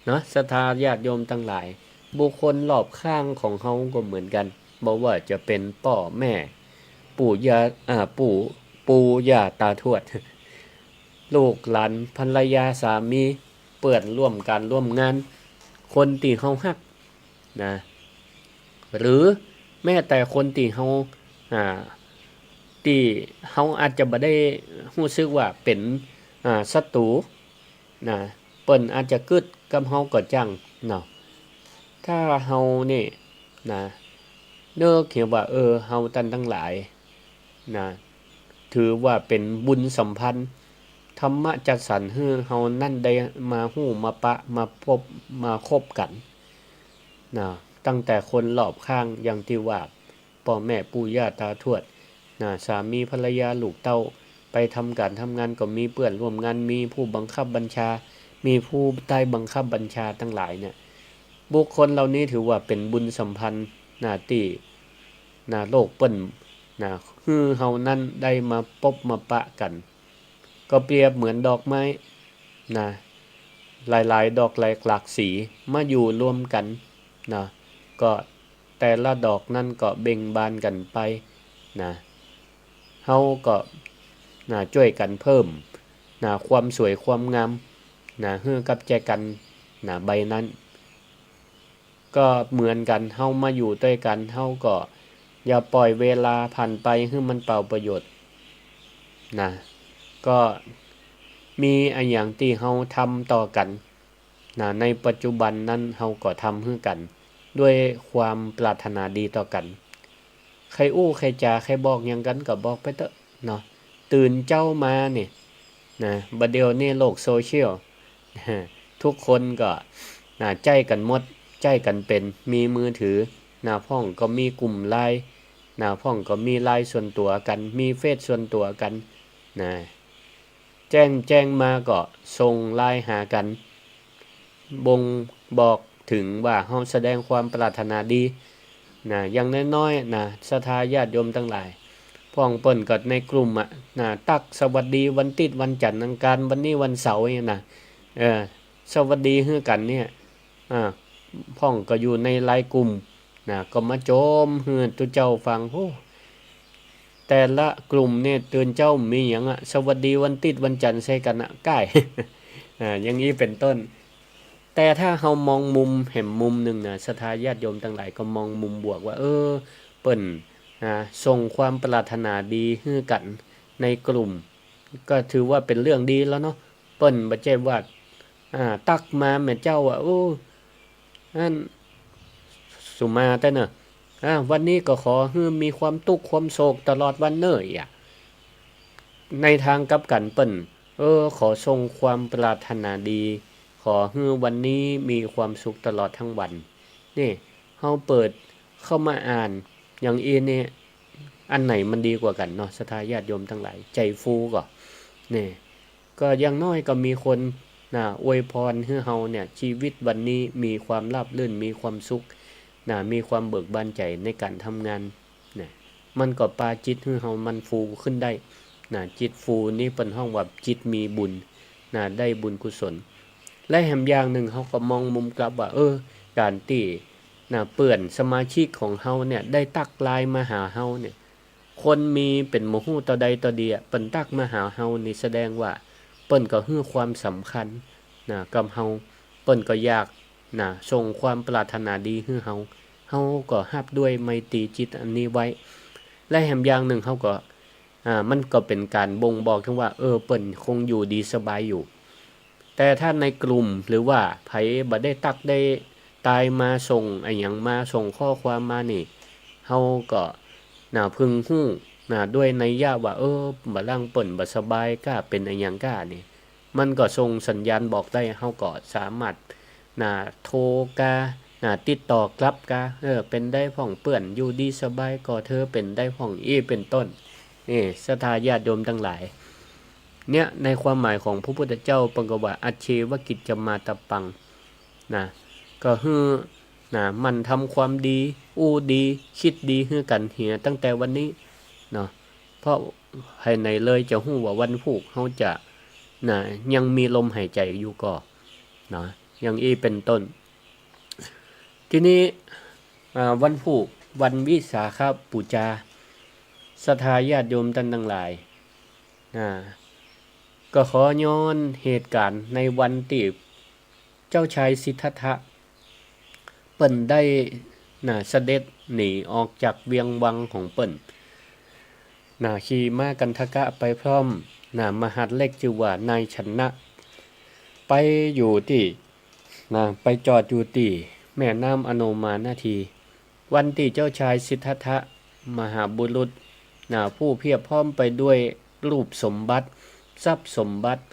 เนาะ ศรัทธาญาติโยมตังหลาย บุคคลรอบข้างของเฮาก็เหมือนกั๋น บ่ว่าจะเป๋นป้อแม่ ปู่ย่า อ่า ปู่ ปู่ย่าต๋าทวด ลูกหลาน ภรรยา สามี เปื้อนร่วมก๋านร่วมงาน คนตี้เฮาฮัก นะ หรือแม้แต่คนตี้เฮา อ่า ตี้เฮาอาจจะบ่ได้ฮู้สึกว่าเป๋น อ่า ศัตรู๋ นะ เปิ้นอาจจะกึ๊ดกับเฮาก็จั้งเนาะ ถ้าเฮานี่ นะ นึกเหียว่า เออ เฮาต้านตังหลาย นะ ถือว่าเป๋นบุญสัมพันธ์ ธรรมะจัดสรรหื้อเฮานั้นได้มาฮู้มาปะ มาปบ มาคบกั๋น นะ ตั้งแต่คนรอบข้าง อย่างตี้ว่า ป้อแม่ ปู่ย่าต๋าทวด นะ สามี ภรรยา ลูกเต้า ไปทำก๋านทำงานก็มีเปื้อนร่วมงาน มีผู้บังคับบัญชา มีผู้ใต้บังคับบัญชาตังหลายเนี่ย บุคคลเหล่านี้ถือว่าเป๋นบุญสัมพันธ์ นะ ตี้ นะ โลกเปิ้น นะ หื้อเฮานั้นได้มาปบมาปะกั๋น ก็เปรียบเหมือนดอกไม้ นะ หลายๆ ดอกหลากหลากสีมาอยู่รวมกั๋น นะ ก็แต่ละดอกนั้นก็เบ่งบานกั๋นไป นะ เฮาก็ นะ จ้วยกั๋นเพิ่ม นะ ความสวยความงาม นะ หื้อกับแจกั๋น นะ ใบนั้น ก็เหมือนกั๋น เฮามาอยู่ตวยกั๋น เฮาก็อย่าปล่อยเวลาผ่านไปหื้อมันเปล่าประโยชน์ นะ ก็มีอะหยังตี้เฮาทำต่อกั๋น นะ ในปัจจุบันนั้นเฮาก็ทำหื้อกั๋น ด้วยความปรารถนาดีต่อกั๋น ใครอู้ใครจ๋า ใครบอกหยังกั๋นก็บอกไปเต๊อะเนาะ ตื่นเจ๊ามานี่ นะ บ่าเดี่ยวนี้โลกโซเชียล ทุกคนก็ นะ ใจ๊กั๋นหมด ใจ๊กั๋นเป๋น มีมือถือ นะ พ่องก็มีกลุ่มไลน์ นะ พ่องก็มีไลน์ส่วนตั๋วกั๋น มีเฟซส่วนตั๋วกั๋น นะ แจ้ง แจ้งมาก็ส่งไลน์หากั๋น บ่งบอกเถิงว่าเฮาแสดงความปรารถนาดี นะ อย่างน้อยๆ นะ ศรัทธาญาติโยมตังหลาย พ่องเปิ้นก็ในกลุ่มอะ นะ ตั๊กสวัสดีวันติ๊ดวันจั๋นทร์อังคาร วันนี้วันเสาร์เนี่ยนะ เออ สวัสดีหื้อกั๋นเนี่ย อ่า พ่องก็อยู่ในไลน์กลุ่ม นะ ก็มาโจมหื้อตุ๊เจ้าฟัง โอ้ แต่ละกลุ่มเนี่ยตื่นเจ๊ามีหยังอะ สวัสดีวันติ๊ดวันจั๋นทร์ใส่กั๋นอะ ก้าย อ่า อย่างนี้เป๋นต้น แต่ถ้าเฮามองมุมแหมมุมนึ่งนะ ศรัทธาญาติโยมตังหลายก็มองมุมบวกว่า เออ เปิ้น อ่า ส่งความปรารถนาดีหื้อกั๋นในกลุ่ม ก็ถือว่าเป๋นเรื่องดีแล้วเนาะ เปิ้นบ่ใจ้ว่า อ่า ตั๊กมาแม่เจ้าอะ โอ้ อัน สุมาเต๊อะเน่อ อ่า วันนี้ก็ขอหื้อมีความตุ๊กข์ความโศกตลอดวันเน่ออะ ในทางกลับกั๋นเปิ้น เออ ขอส่งความปรารถนาดี ขอหื้อวันนี้มีความสุขตลอดทั้งวัน นี่ เฮาเปิดเข้ามาอ่าน อย่างอี้นี่ อันไหนมันดีกว่ากั๋นเนาะ ศรัทธาญาติโยมตังหลาย ใจ๋ฟูก่อ นี่ ก็อย่างน้อยก็มีคน นะ อวยพรหื้อเฮาเนี่ย ชีวิตวันนี้มีความราบรื่น มีความสุข นะ มีความเบิกบานใจ๋ในก๋านทำงาน นะ มันก็ปาจิตหื้อเฮามันฟูขึ้นได้ นะ จิตฟูนี่เปิ้นฮ้องว่าจิตมีบุญ นะ ได้บุญกุศล และแหมอย่างนึ่งเฮาก็มองมุมกลับว่า เออ ก๋านตี้ นะ เปื้อนสมาชิกของเฮาเนี่ย ได้ตั๊กไลน์มาหาเฮาเนี่ย คนมีเป๋นบ่ฮู้เต้าใดเต้าดีอะ เปิ้นตั๊กมาหาเฮานี่แสดงว่าเปิ้นก็หื้อความสำคัญนะกับเฮา เปิ้นก็อยากนะส่งความปรารถนาดีหื้อเฮา เฮาก็ฮับด้วยไมตรีจิตอันนี้ไว้ และแหมอย่างนึ่งเฮาก็ อ่า มันก็เป๋นก๋านบ่งบอกเถิงว่า เออ เปิ้นคงอยู่ดีสบายอยู่ แต่ถ้าในกลุ่มหรือว่าใผบ่ได้ตั๊กได้ไตน์มาส่งอะหยังมา ส่งข้อความมานี่ เฮาก็น่าพึงฮู้น่า ด้วยนัยยะว่า เออ บ่าลางเปิ้นบ่สบายก้า เป๋นอะหยังก้านี่ มันก็ส่งสัญญาณบอกได้ เฮาก็สามารถน่าโทรก้า น่าติดต่อกลับก้า เออ เป๋นใดพ่องเปื้อน อยู่ดีสบายก่อเธอ เป๋นใดพ่อง อี้เป๋นต้น นี่ ศรัทธาญาติโยมตังหลาย เนี่ย ในความหมายของพระพุทธเจ้าเปิ้นก็ว่า อัจเฉวกิจจมาตะปัง นะ ก็หื้อ นะ หมั่นทำความดี อู้ดี กึ๊ดดีหื้อกั๋นเหียตั้งแต่วันนี้เนาะ เพราะใผไหนเลยจะฮู้ว่าวันพูกเฮาจะ นะ ยังมีลมหายใจ๋อยู่ก่อ นะ อย่างอี้เป๋นต้น ทีนี้ อ่า วันพูก วันวิสาขบูชา ศรัทธาญาติโยมต้านตังหลาย อ่า ก็ขอย้อนเหตุก๋ารณ์ในวันตี้เจ้าชายสิทธัตถะ เปิ้นได้ น่ะ เสด็จหนีออกจากเวียงวังของเปิ้น น่ะ ขี่ม้ากันทกะไปพร้อม น่ะ มหัดเล็กจื้อว่านายชนะ ไปอยู่ตี้ น่ะ ไปจอดอยู่ตี้แม่น้ำอโนมานาที วันตี้เจ้าชายสิทธัตถะมหาบุรุษ น่ะ ผู้เพียบพร้อมไปด้วยรูปสมบัติ ทรัพย์สมบัติ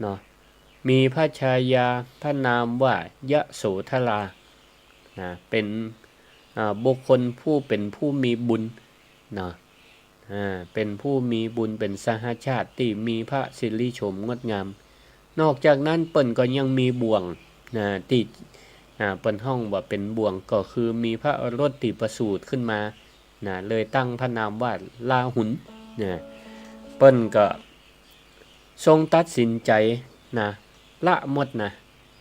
เนาะ มีพระชายาพระนามว่ายโสธรา น่ะ เป๋น อ่า บุคคลผู้เป๋นผู้มีบุญ เนาะ อ่า เป๋นผู้มีบุญ เป๋นสหชาติตี้มีพระสิริโฉมงดงาม นอกจากนั้นเปิ้นก็ยังมีบ่วง น่ะ ตี้ อ่า เปิ้นฮ้องว่าเป๋นบ่วง ก็คือมีพระโอรสตี้ประสูติขึ้นมา น่ะ เลยตั้งพระนามว่าลาหุล น่ะ เปิ้นก็ ทรงตัดสินใจ๋ น่ะ ละหมด น่ะ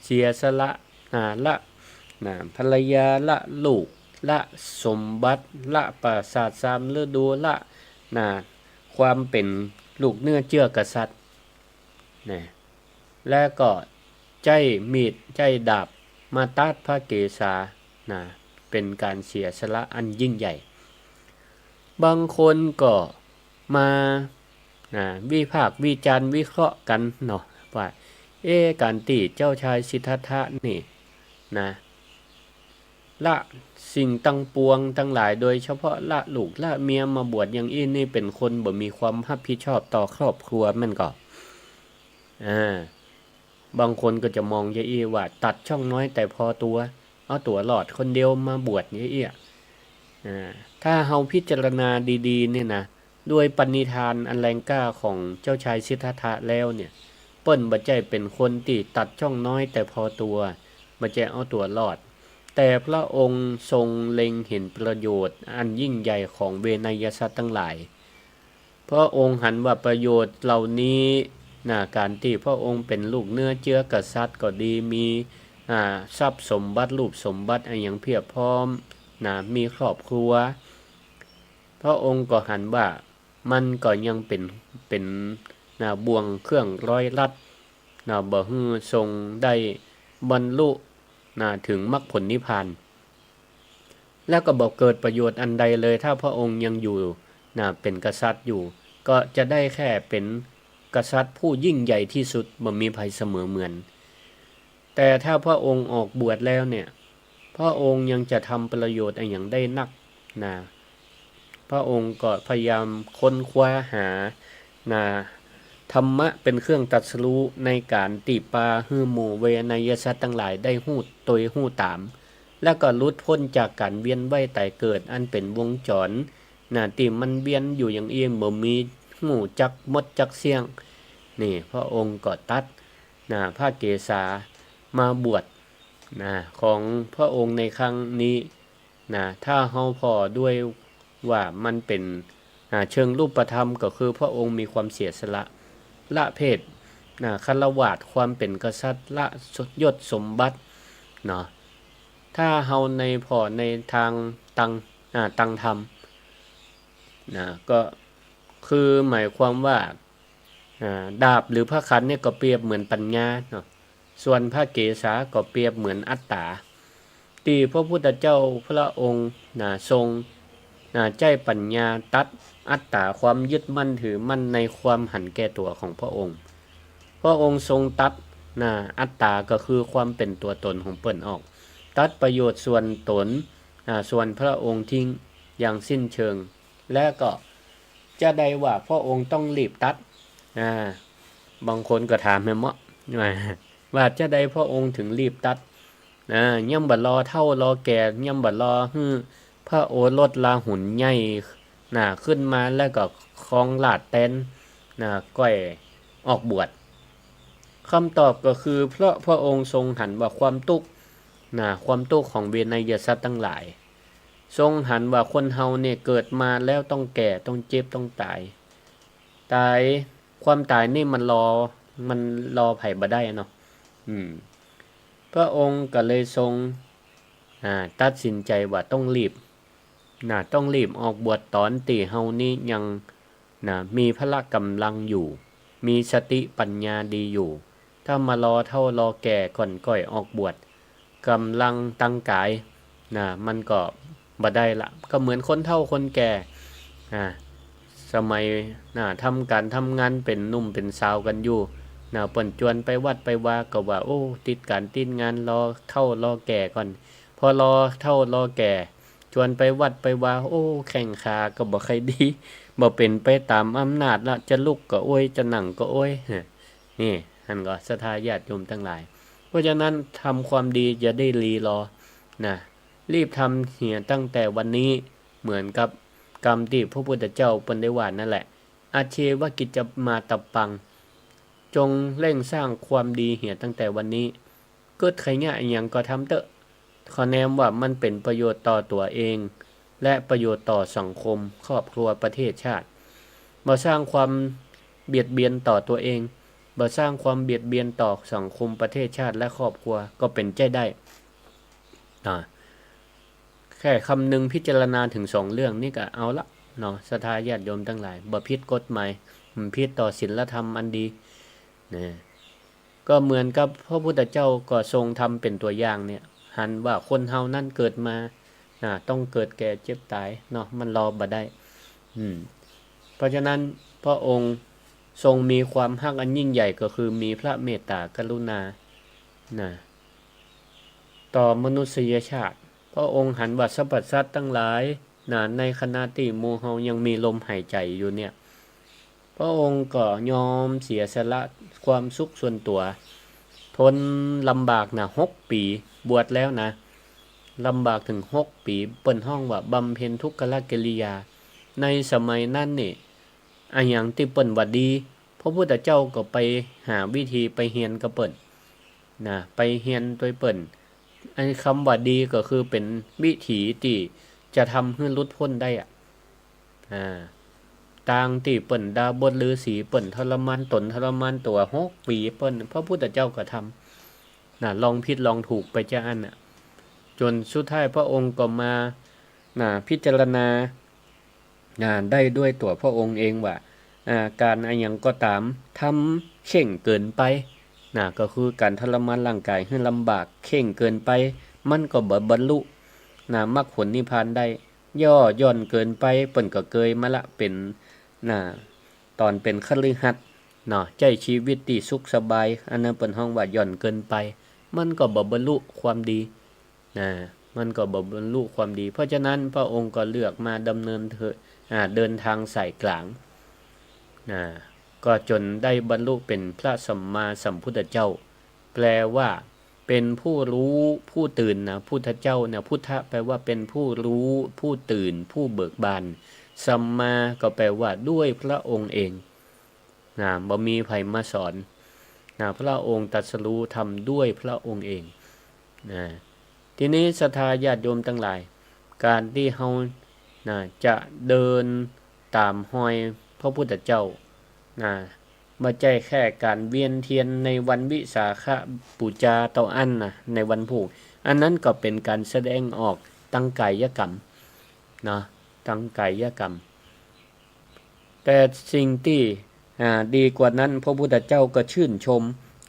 เสียสละ น่ะ ละ น่ะ ภรรยา ละลูก ละสมบัติ ละปราสาทสามฤดู ละ น่ะ ความเป๋นลูกเนื้อเจื้อกษัตริย์ น่ะ และก็ใจ๊มีด ใจ๊ดาบ มาตัดพระเกศา น่ะ เป๋นก๋านเสียสละอันยิ่งใหญ่ บางคนก็มา น่ะ วิพากษ์วิจารณ์วิเคราะห์กั๋นเนาะ ว่า เอ๊ะ ก๋านตี้เจ้าชายสิทธัตถะนี่ น่ะ ละสิ่งตังปวงตังหลาย โดยเฉพาะละลูกละเมียมาบวชอย่างอี้นี่ เป๋นคนบ่มีความฮับผิดชอบต่อครอบครัวแม่นก่อ อ่า บางคนก็จะมองอย่างอี้ว่าตัดช่องน้อยแต่พอตั๋ว เอาตั๋วรอดคนเดียวมาบวชอย่างอี้ อ่า ถ้าเฮาพิจารณาดีๆ เนี่ยนะ ด้วยปณิธานอันแรงกล้าของเจ้าชายสิทธัตถะแล้วเนี่ย เปิ้นบ่ใจ้เป๋นคนตี้ตัดช่องน้อยแต่พอตั๋ว บ่ใจ้เอาตั๋วรอด แต่พระองค์ทรงเล็งเห็นประโยชน์อันยิ่งใหญ่ของเวไนยสัตว์ตังหลาย พระองค์หันว่าประโยชน์เหล่านี้ น่ะ ก๋านตี้พระองค์เป๋นลูกเนื้อเจื้อกษัตริย์ก็ดี มี อ่า ทรัพย์สมบัติ รูปสมบัติอะหยังเพียบพร้อม น่ะ มีครอบครัว พระองค์ก็หันว่ามันก็ยังเป๋น เป๋น น่ะ บ่วงเครื่องร้อยรัด น่ะ บ่หื้อทรงได้บรรลุ น่ะ เถิงมรรคผลนิพพาน แล้วก็บ่เกิดประโยชน์อันใดเลย ถ้าพระองค์ยังอยู่ น่ะ เป๋นกษัตริย์อยู่ ก็จะได้แค่เป๋นกษัตริย์ผู้ยิ่งใหญ่ที่สุด บ่มีใผเสมอเหมือน แต่ถ้าพระองค์ออกบวชแล้วเนี่ย พระองค์ยังจะทำประโยชน์อะหยังได้นัก น่ะ พระองค์ก็พยายามค้นคว้าหา น่ะ ธรรมะเป๋นเครื่องตรัสรู้ในก๋านตี้ปาหื้อหมู่เวไนยสัตว์ตังหลายได้ฮู้ตวยฮู้ต๋าม แล้วก็หลุดป๊นจากก๋านเวียนว่ายต๋ายเกิดอันเป๋นวงจร น่ะ ตี้มันเวียนอยู่อย่างอี้ บ่มีฮู้จักหมดจักเสี้ยง นี่ พระองค์ก็ตัด น่ะ พระเกศามาบวช น่ะ ของพระองค์ในครั้งนี้ น่ะ ถ้าเฮาผ่อด้วยว่ามันเป๋น อ่า เชิงรูปธรรม ก็คือพระองค์มีความเสียสละ ละเพศ น่ะ ฆราวาส ความเป๋นกษัตริย์ ละยศสมบัติ เนาะ ถ้าเฮาในผ่อในตาง ตาง อ่า ตางธรรม นะ ก็คือหมายความว่า อ่า ดาบหรือพระขันเนี่ยก็เปรียบเหมือนปัญญาเนาะ ส่วนพระเกศาก็เปรียบเหมือนอัตตา ตี้พระพุทธเจ้าพระองค์นะ ทรงนะ ใจ๊ปัญญาตัดอัตตา ความยึดมั่นถือมั่นในความหันแก่ตั๋วของพระองค์ พระองค์ทรงตัดนะ อัตตาก็คือความเป๋นตั๋วต๋นของเปิ้นออก ตัดประโยชน์ส่วนต๋นนะ ส่วนพระองค์ทิ้งอย่างสิ้นเชิง และก็จะใดว่าพระองค์ต้องรีบตัด อ่า บางคนก็ถามแม่นเมาะ ว่าจะใดพระองค์ถึงรีบตัด อ่า ยังบ่รอเฒ่ารอแก่ ยังบ่รอหื้อพระโอรสราหุลใหญ่นะ ขึ้นมาแล้วก็ครองราชย์แตนนะ ก่อยออกบวช คำตอบก็คือ เพราะพระองค์ทรงหันว่าความตุ๊กข์นะ ความตุ๊กข์ของเวไนยสัตว์ทั้งหลาย ทรงหันว่าคนเฮาเนี่ยเกิดมาแล้วต้องแก่ ต้องเจ็บ ต้องต๋าย ต๋าย ความต๋ายนี่มันรอ มันรอใผบ่ได้เนาะ อืม พระองค์ก็เลยทรง อ่า ตัดสินใจ๋ว่าต้องรีบนะ ต้องรีบออกบวชต๋อนตี้เฮานี้ยังนะ มีพละก๋ำลังอยู่ มีสติปัญญาดีอยู่ ถ้ามารอเฒ่ารอแก่ก่อนก่อยออกบวช ก๋ำลังตังก๋ายนะ มันก็บ่ได้ละ ก็เหมือนคนเฒ่าคนแก่ อ่า สมัยนะ ทำก๋านทำงานเป๋นหนุ่มเป๋นสาวกั๋นอยู่นะ เปิ้นจวนไปวัดไปวาก็ว่า โอ้ ติดก๋านติดงาน รอเฒ่ารอแก่ก่อน พอรอเฒ่ารอแก่ จวนไปวัดไปวา โอ้ แข้งขาก็บ่ใค่ดี บ่เป๋นไปต๋ามอำนาจละ จะลุกก็โอย จะนั่งก็โอย นี่ หั้นก่อ ศรัทธาญาติโยมตังหลาย เพราะฉะนั้นทำความดีอย่าได้รีรอนะ รีบทำเหียตั้งแต่วันนี้ เหมือนกับกำตี้พระพุทธเจ้าเปิ้นได้ว่านั่นแหละ อัจเฉวกิจจมาตะปัง จงเร่งสร้างความดีเหียตั้งแต่วันนี้ กึ๊ดใค่เยียะอะหยังก็ทำเต๊อะ ขอแนมว่ามันเป๋นประโยชน์ต่อตั๋วเอง และประโยชน์ต่อสังคม ครอบครัว ประเทศชาติ บ่สร้างความเบียดเบียนต่อตั๋วเอง บ่สร้างความเบียดเบียนต่อสังคม ประเทศชาติ และครอบครัว ก็เป๋นใจ๊ได้ อ่า แค่คำนึงพิจารณาถึงสองเรื่องนี้ก็เอาละเนาะ ศรัทธาญาติโยมตังหลาย บ่ผิดกฎหมาย บ่ผิดต่อศีลธรรมอันดี นะ ก็เหมือนกับพระพุทธเจ้าก็ทรงทำเป๋นตั๋วอย่างเนี่ย หันว่าคนเฮานั้นเกิดมา นะ ต้องเกิดแก่เจ็บต๋ายเนาะ มันรอบ่ได้ อืม เพราะฉะนั้นพระองค์ทรงมีความฮักอันยิ่งใหญ่ ก็คือมีพระเมตตากรุณา นะ ต่อมนุษยชาติ พระองค์หันว่าสรรพสัตว์ตังหลาย นะ ในขณะตี้หมู่เฮายังมีลมหายใจ๋อยู่เนี่ย พระองค์ก็ยอมเสียสละความสุขส่วนตั๋ว ทนลำบากนะ หกปี๋ บวชแล้วนะ ลำบากเถิงหกปี๋ เปิ้นฮ้องว่าบำเพ็ญทุกขกิริยา ในสมัยนั้นนี่ อะหยังตี้เปิ้นว่าดี พระพุทธเจ้าก็ไปหาวิธีไปเฮียนกับเปิ้น นะ ไปเฮียนตวยเปิ้น อันคำว่าดีก็คือเป๋นวิถีตี้จะทำหื้อหลุดป๊นได้อะ อ่า ตางตี้เปิ้นดาบทฤๅษี เปิ้นทรมานต๋นทรมานตั๋วหกปี๋ เปิ้น พระพุทธเจ้าก็ทำ นะ ลองผิดลองถูกไปจาอั้นน่ะ จ๋นสุดท้ายพระองค์ก็มา นะ พิจารณา อ่า ได้ด้วยตั๋วพระองค์เองว่า อ่า ก๋านอะหยังก็ต๋าม ทำเข่งเกินไป นะ ก็คือก๋านทรมานร่างก๋ายหื้อลำบาก เข่งเกินไป มันก็บ่บรรลุ นะ มรรคผลนิพพานได้ ย่อหย่อนเกินไป เปิ้นก็เกยมาละ เป๋น นะ ต๋อนเป๋นคฤหัสถ์เนาะ ใจ๊ชีวิตตี้สุขสบาย อันนั้นเปิ้นฮ้องว่าหย่อนเกินไป มันก็บ่บรรลุความดี นะ มันก็บ่บรรลุความดี เพราะฉะนั้นพระองค์ก็เลือกมาดำเนินเถอะ อ่า เดินทางสายกลาง นะ ก็จ๋นได้บรรลุเป๋นพระสัมมาสัมพุทธเจ้า แปลว่าเป๋นผู้รู้ผู้ตื่นนะ พุทธเจ้าเนี่ย พุทธะแปลว่าเป๋นผู้รู้ผู้ตื่นผู้เบิกบาน สัมมาก็แปลว่าด้วยพระองค์เอง นะ บ่มีใผมาสอน นะ พระองค์ตรัสรู้ธรรมด้วยพระองค์เอง นะ ทีนี้ศรัทธาญาติโยมตังหลาย ก๋านตี้เฮา นะ จะเดินต๋ามฮอยพระพุทธเจ้า นะ บ่ใจ้แค่ก๋านเวียนเตียนในวันวิสาขบูชาเต้าอั้นนะ ในวันพูก อันนั้นก็เป๋นก๋านแสดงออกตางก๋ายกรรม เนาะ ตางก๋ายกรรม แต่สิ่งตี้ อ่า ดีกว่านั้น พระพุทธเจ้าก็ชื่นชม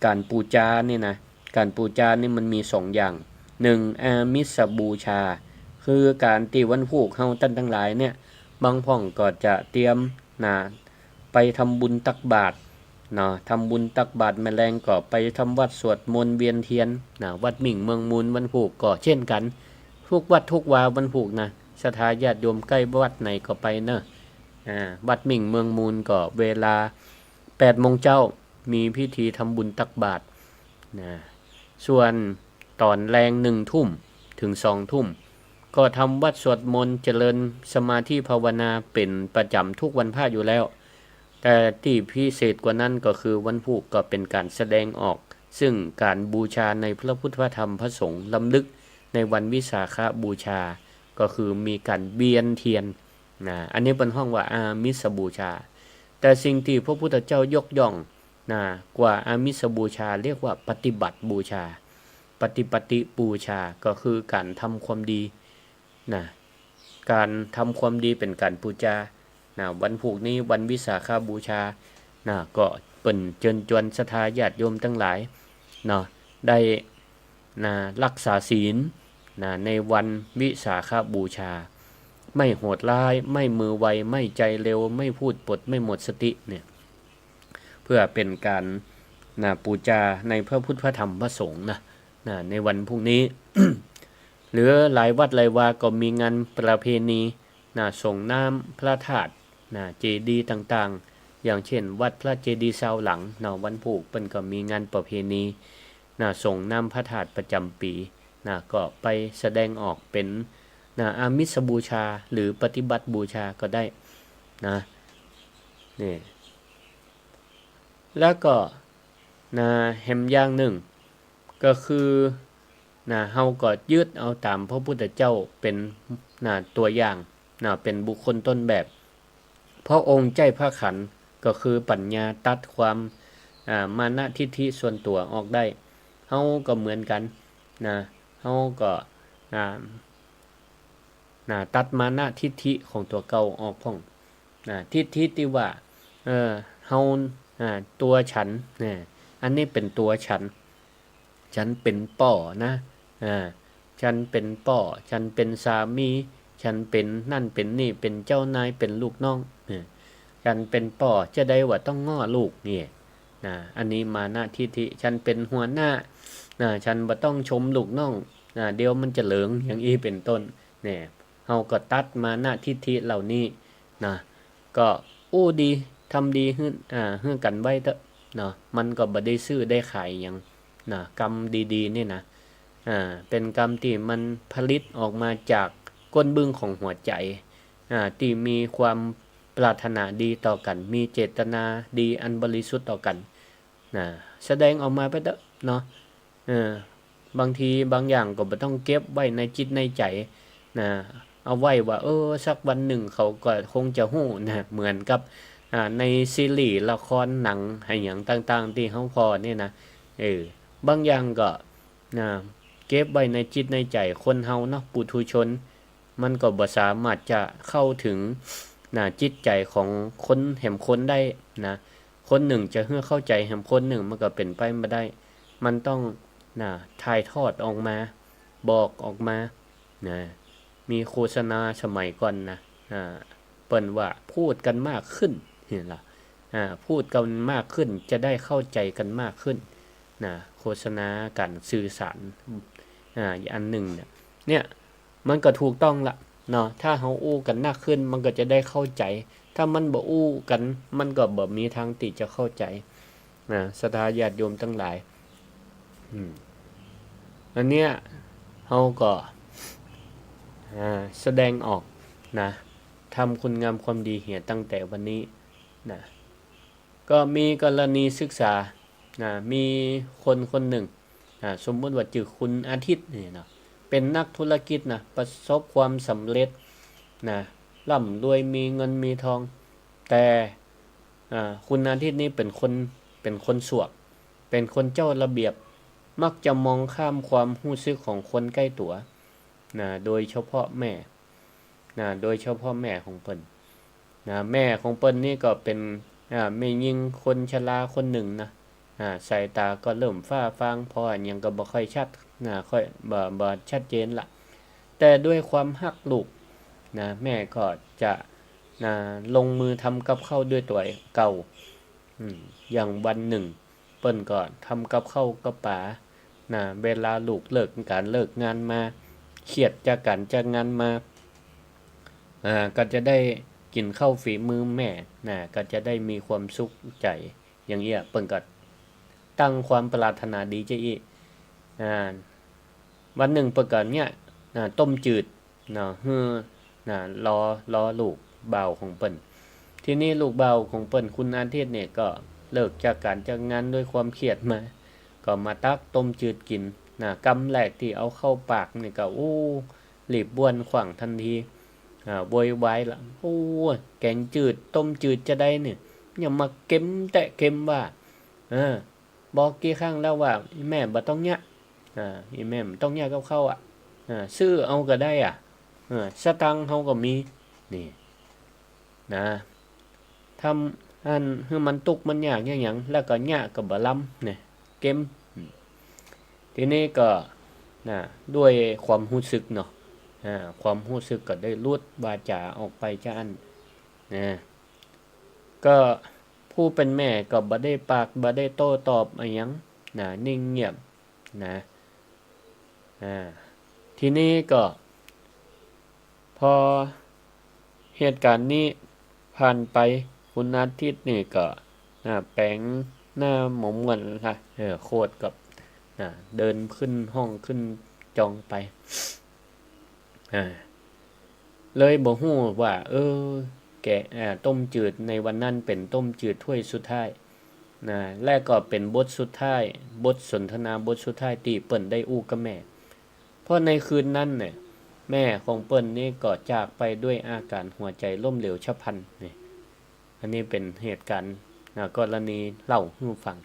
ก๋านปู๋จานี่นะ ก๋านปู๋จานี่มันมีสองอย่าง หนึ่ง อามิสบูชา คือก๋านตี้วันพูกเฮาต้านตังหลายเนี่ย บางพ่องก็จะเตรียมนะ ไปทำบุญตักบาตรเนาะ ทำบุญตักบาตรแมลงก็ไปทำวัตรสวดมนต์เวียนเตียนนะ วัดมิ่งเมืองมูลวันพูกก็เจ้นกั๋น กู้วัดกู้วาวันพูกนะ ศรัทธาญาติโยมใก้วัดไหนก็ไปเนาะ อ่า วัดมิ่งเมืองมูลก็เวลาแปดโมงเจ๊า มีพิธีทำบุญตักบาตรนะ ส่วนต๋อนแลงหนึ่งทุ่มเถิงสองทุ่ม ก็ทำวัตรสวดมนต์เจริญสมาธิภาวนาเป๋นประจ๋ำกู้วันพระอยู่แล้ว แต่ตี้พิเศษกว่านั้นก็คือวันพูกก็เป๋นก๋านแสดงออก ซึ่งก๋านบูชาในพระพุทธพระธรรมพระสงฆ์ รำลึกในวันวิสาขบูชา ก็คือมีก๋านเวียนเตียนนะ อันนี้เปิ้นฮ้องว่าอามิสบูชา แต่สิ่งตี้พระพุทธเจ้ายกย่องนะ กว่าอามิสบูชา เรียกว่าปฏิบัติบูชา ปฏิบัติบูชา ก็คือก๋านทำความดีนะ ก๋านทำความดีเป๋นก๋านปู๋จานะ วันพูกนี้วันวิสาขบูชานะ ก็เปิ้นเจิญจวนศรัทธาญาติโยมตังหลายเนาะ ได้ นะ รักษาศีลนะ ในวันวิสาขบูชา ไม่โหดร้าย ไม่มือไว ไม่ใจเร็ว ไม่พูดปด ไม่หมดสติเนี่ย เพื่อเป๋นก๋านนะ ปู๋จาในพระพุทธพระธรรมพระสงฆ์นะ นะ ในวันพูกนี้ หรือหลายวัดหลายวาก็มีงานประเพณีนะ ส่งน้ำพระธาตุนะ เจดีย์ต่างๆ อย่างเช่น วัดพระเจดีย์ซาวหลังเนาะ วันพูกเปิ้นก็มีงานประเพณี นะ ส่งน้ำพระธาตุประจ๋ำปี๋นะ ก็ไปแสดงออกเป๋นนะ อามิสบูชา หรือปฏิบัติบูชาก็ได้นะ นี่ แล้วก็นะ แหมอย่างนึ่ง ก็คือนะ เฮาก็ยึดเอาต๋ามพระพุทธเจ้าเป๋นนะ ตั๋วอย่างนะ เป๋นบุคคลต้นแบบ พระองค์ใจ๊พระขันธ์ ก็คือปัญญาตัดความ อ่า มานะทิฐิส่วนตั๋วออกได้ เฮาก็เหมือนกั๋นนะ เฮาก็ อ่า นะ ตัดมานะทิฐิของตั๋วเก่าออกพ่องนะ ทิฐิตี้ว่า เออ เฮา อ่า ตั๋วฉันนะ อันนี้เป๋นตั๋วฉัน ฉันเป๋นป้อนะ อ่า ฉันเป๋นป้อ ฉันเป๋นสามี ฉันเป๋นนั่นเป๋นนี่ เป๋นเจ้านาย เป๋นลูกน้อง อ่า ฉันเป๋นป้อ จาใดว่าต้องง้อลูก นี่นะ อันนี้มานะทิฐิ ฉันเป๋นหัวหน้านะ ฉันบ่ต้องชมลูกน้องนะ เดี๋ยวมันจะเหลิง อย่างอี้เป๋นต้น เนี่ย เฮาก็ตัดมานะทิฐิเหล่านี้นะ ก็อู้ดี ทำดีหื้อ อ่า หื้อกั๋นไว้เต๊อะเนาะ มันก็บ่ได้ซื้อได้ขายหยังนะ กรรมดีๆ นี่นะ อ่า เป๋นกรรมตี้มันผลิตออกมาจากก้นบึ้งของหัวใจ๋ อ่า ตี้มีความปรารถนาดีต่อกั๋น มีเจตนาดีอันบริสุทธิ์ต่อกั๋น นะ แสดงออกมาไปเต๊อะเนาะ เออ บางทีบางอย่างก็บ่ต้องเก็บไว้ในจิตในใจ๋นะ เอาไว้ว่า เออ สักวันนึ่งเขาก็คงจะฮู้นะ เหมือนกับ อ่า ในซีรีส์ละครหนังอะหยังต่างๆ ตี้เฮาผ่อนี่นะ เออ บางอย่างก็นะ เก็บไว้ในจิตในใจ๋คนเฮาเนาะ ปุถุชน มันก็บ่สามารถจะเข้าถึงนะ จิตใจ๋ของคนแหมคนได้นะ คนนึ่งจะหื้อเข้าใจ๋แหมคนนึ่ง มันก็เป๋นไปบ่ได้ มันต้องนะ ถ่ายทอดออกมา บอกออกมานะ มีโฆษณาสมัยก่อนนะ อ่า เปิ้นว่าพูดกันมากขึ้น หันล่ะ อ่า พูดกันมากขึ้น จะได้เข้าใจ๋กันมากขึ้นนะ โฆษณาก๋านสื่อสาร อ่า อันนึ่งเนี่ย เนี่ย มันก็ถูกต้องละเนาะ ถ้าเฮาอู้กั๋นนักขึ้น มันก็จะได้เข้าใจ๋ ถ้ามันบ่อู้กั๋น มันก็บ่มีตางตี้จะเข้าใจ๋นะ ศรัทธาญาติโยมตังหลาย อืม อันเนี้ย เฮาก็ อ่า แสดงออกนะ ทำคุณงามความดีเหียตั้งแต่วันนี้นะ ก็มีกรณีศึกษานะ มีคนคนนึ่งนะ สมมุติว่าจื้อคุณอาทิตย์นี่เนาะ เป๋นนักธุรกิจนะ ประสบความสำเร็จนะ ร่ำรวย มีเงินมีทอง แต่ อ่า คุณอาทิตย์นี่เป๋นคน เป๋นคนสวก เป๋นคนเจ้าระเบียบ มักจะมองข้ามความฮู้สึกของคนใก้ตั๋วนะ โดยเฉพาะแม่นะ โดยเฉพาะแม่ของเปิ้น นะ แม่ของเปิ้นนี่ก็เป๋น อ่า แม่ญิงคนชราคนนึ่งนะ อ่า สายต๋าก็เริ่มฟ้าฟาง ผ่ออะหยังก็บ่ค่อยชัดนะ ค่อย บ่ บ่ชัดเจนละ แต่ด้วยความฮักลูกนะ แม่ก็จะ นะ ลงมือทำกับข้าวด้วยตั๋วเก่า อืม อย่างวันนึ่ง เปิ้นก็ทำกับข้าวกับป๋านะ เวลาลูกเลิกก๋านเลิกงานมา เครียดจากก๋านจากงานมา อ่า ก็จะได้กิ๋นข้าวฝีมือแม่นะ ก็จะได้มีความสุขใจ๋ อย่างเอี้ย เปิ้นก็ตั้งความปรารถนาดีจาอี้ อ่า วันนึ่งเปิ้นก็เนี่ยนะ ต้มจืด เนาะ หื้อ นะ รอ รอลูกบ่าวของเปิ้น ทีนี้ลูกบ่าวของเปิ้น คุณอาทิตย์เนี่ยก็เลิกจากก๋านจากงานด้วยความเครียดมา ก็มาตักต้มจืดกิ๋นนะ กำแรกตี้เอาเข้าปากนี่ก็ โอ้ รีบบ้วนขว้างตันที อ่า โวยวายละ โอ้ แก๋งจืด ต้มจืดจาใดเนี่ย ยังมาเก็มแต๊เก็มว่า เออ บอกกี่ครั้งแล้วว่า อี่แม่บ่ต้องเยียะ อ่า อี่แม่บ่ต้องเยียะกับข้าวอะ อ่า ซื้อเอาก็ได้อะ อ่า สตางค์เฮาก็มี นี่ นะ ทำอันหื้อมันตุ๊กข์มันยากหยัง แล้วก็เยียะก็บ่ลำ เนี่ย เก็ม อืม ทีนี้ก็ นะ ด้วยความฮู้สึกเนาะ อ่า ความฮู้สึกก็ได้หลุดวาจ๋าออกไปจาอั้น นะ ก็ผู้เป๋นแม่ก็บ่ได้ปาก บ่ได้โต้ตอบอะหยัง นะ นิ่งเงียบ นะ อ่า ทีนี้ก็ พอเหตุก๋ารณ์นี้ผ่านไป คุณอาทิตย์นี่ก็ นะ แป๋งหน้าหมองม่วนละ เออ โคตรกับ นะ เดินขึ้นห้องขึ้นจองไป อ่า เลยบ่ฮู้ว่า เออ แก๋ง อ่า ต้มจืดในวันนั้นเป๋นต้มจืดถ้วยสุดท้าย นะ และก็เป๋นบทสุดท้าย บทสนทนาบทสุดท้ายตี้เปิ้นได้อู้กับแม่ เพราะในคืนนั้นเนี่ย แม่ของเปิ้นนี่ก็จากไปด้วยอาก๋ารหัวใจ๋ล้มเหลวฉับพลัน นี่ อันนี้เป๋นเหตุก๋ารณ์ นะ กรณีเล่าหื้อฟัง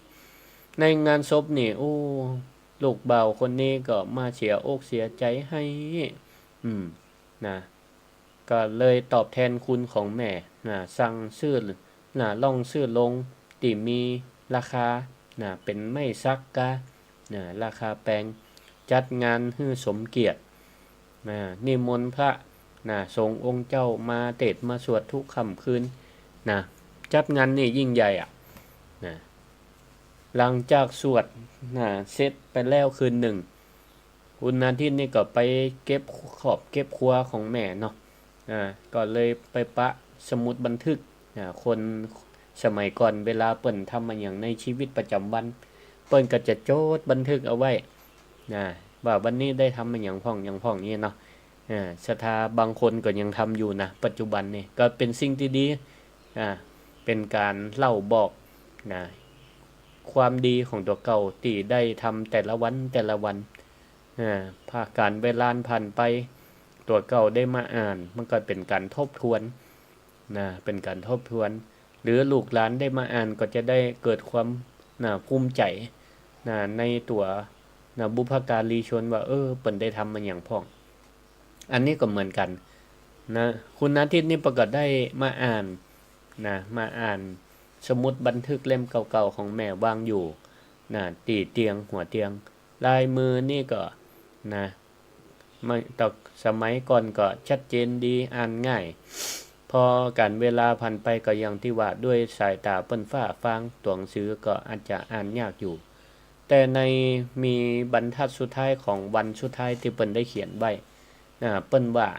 ในงานศพนี่ โอ้ ลูกบ่าวคนนี้ก็มาเสียอกเสียใจ๋ไห้ อืม นะ ก็เลยตอบแทนคุณของแม่ นะ สั่งซื้อ นะ ล่องซื้อโลงตี้มีราคา นะ เป๋นไม้สักกา นะ ราคาแปง จัดงานหื้อสมเกียรติ นะ นิมนต์พระ นะ สงฆ์องค์เจ้ามาเตศน์มาสวดทุกค่ำคืน นะ จัดงานนี่ยิ่งใหญ่อะ นะ หลังจากสวด นะ เสร็จไปแล้วคืนนึ่ง คุณอาทิตย์นี่ก็ไปเก็บขอบเก็บครัวของแม่เนาะ อ่า ก็เลยไปปะสมุดบันทึก อ่า คนสมัยก่อนเวลาเปิ้นทำอะหยังในชีวิตประจ๋ำวัน เปิ้นก็จะจดบันทึกเอาไว้ นะ ว่าวันนี้ได้ทำอะหยังพ่อง หยังพ่องนี่เนาะ อ่า ศรัทธาบางคนก็ยังทำอยู่นะ ปัจจุบันนี่ ก็เป๋นสิ่งตี้ดี อ่า เป๋นก๋านเล่าบอก นะ ความดีของตั๋วเก่าตี้ได้ทำแต่ละวันแต่ละวัน อ่า พอก๋านเวลาผ่านไป ตั๋วเก่าได้มาอ่าน มันก็เป๋นก๋านทบทวน นะ เป๋นก๋านทบทวน หรือลูกหลานได้มาอ่านก็จะได้เกิดความ นะ ภูมิใจ๋ นะ ในตั๋ว นะ บุพการีชนว่า เออ เปิ้นได้ทำอะหยังพ่อง อันนี้ก็เหมือนกั๋น นะ คุณอาทิตย์นี่เปิ้นก็ได้มาอ่าน นะ มาอ่านสมุดบันทึกเล่มเก่าๆของแม่วางอยู่ นะ ตี้เตียง หัวเตียง ลายมือนี่ก็ นะ ไม่ แต่สมัยก่อนก็ชัดเจนดี อ่านง่าย พอก๋านเวลาผ่านไปก็อย่างตี้ว่า ด้วยสายต๋าเปิ้นฟ้าฟาง ตั๋วหนังสือก็อาจจะอ่านยากอยู่ แต่ในมีบรรทัดสุดท้ายของวันสุดท้ายตี้เปิ้นได้เขียนไว้ นะ เปิ้นว่า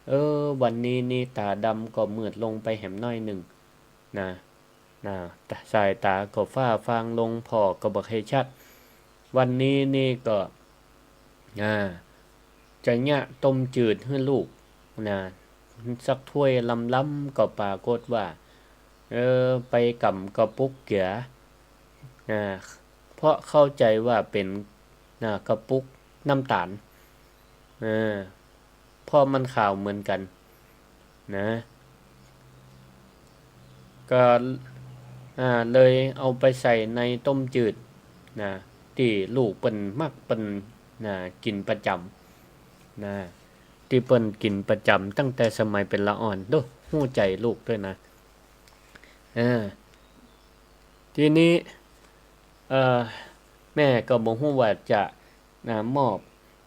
เออ วันนี้นี่ต๋าดำก็มืดลงไปแหมน้อยนึ่ง นะ นะ สายต๋าก็ฟ้าฟางลง ผ่อก็บ่ค่อยชัด วันนี้นี่ก็ อ่า จะเยียะต้มจืดหื้อลูก นะ สักถ้วยลำๆ ก็ปรากฏว่า เออ ไปก๋ำกระปุกเกีย นะ เพราะเข้าใจ๋ว่าเป๋น นะ กระปุกน้ำต๋าล เออ เพราะมันขาวเหมือนกั๋น นะ ก็ อ่า เลยเอาไปใส่ในต้มจืด นะ ตี้ลูกเปิ้นมัก เปิ้น นะ กิ๋นประจ๋ำ นะ ตี้เปิ้นกิ๋นประจ๋ำตั้งแต่สมัยเป๋นละอ่อน โด้ ฮู้ใจ๋ลูกด้วยนะ อ่า ทีนี้ เอ่อ แม่ก็บ่ฮู้ว่าจะ นะ มอบ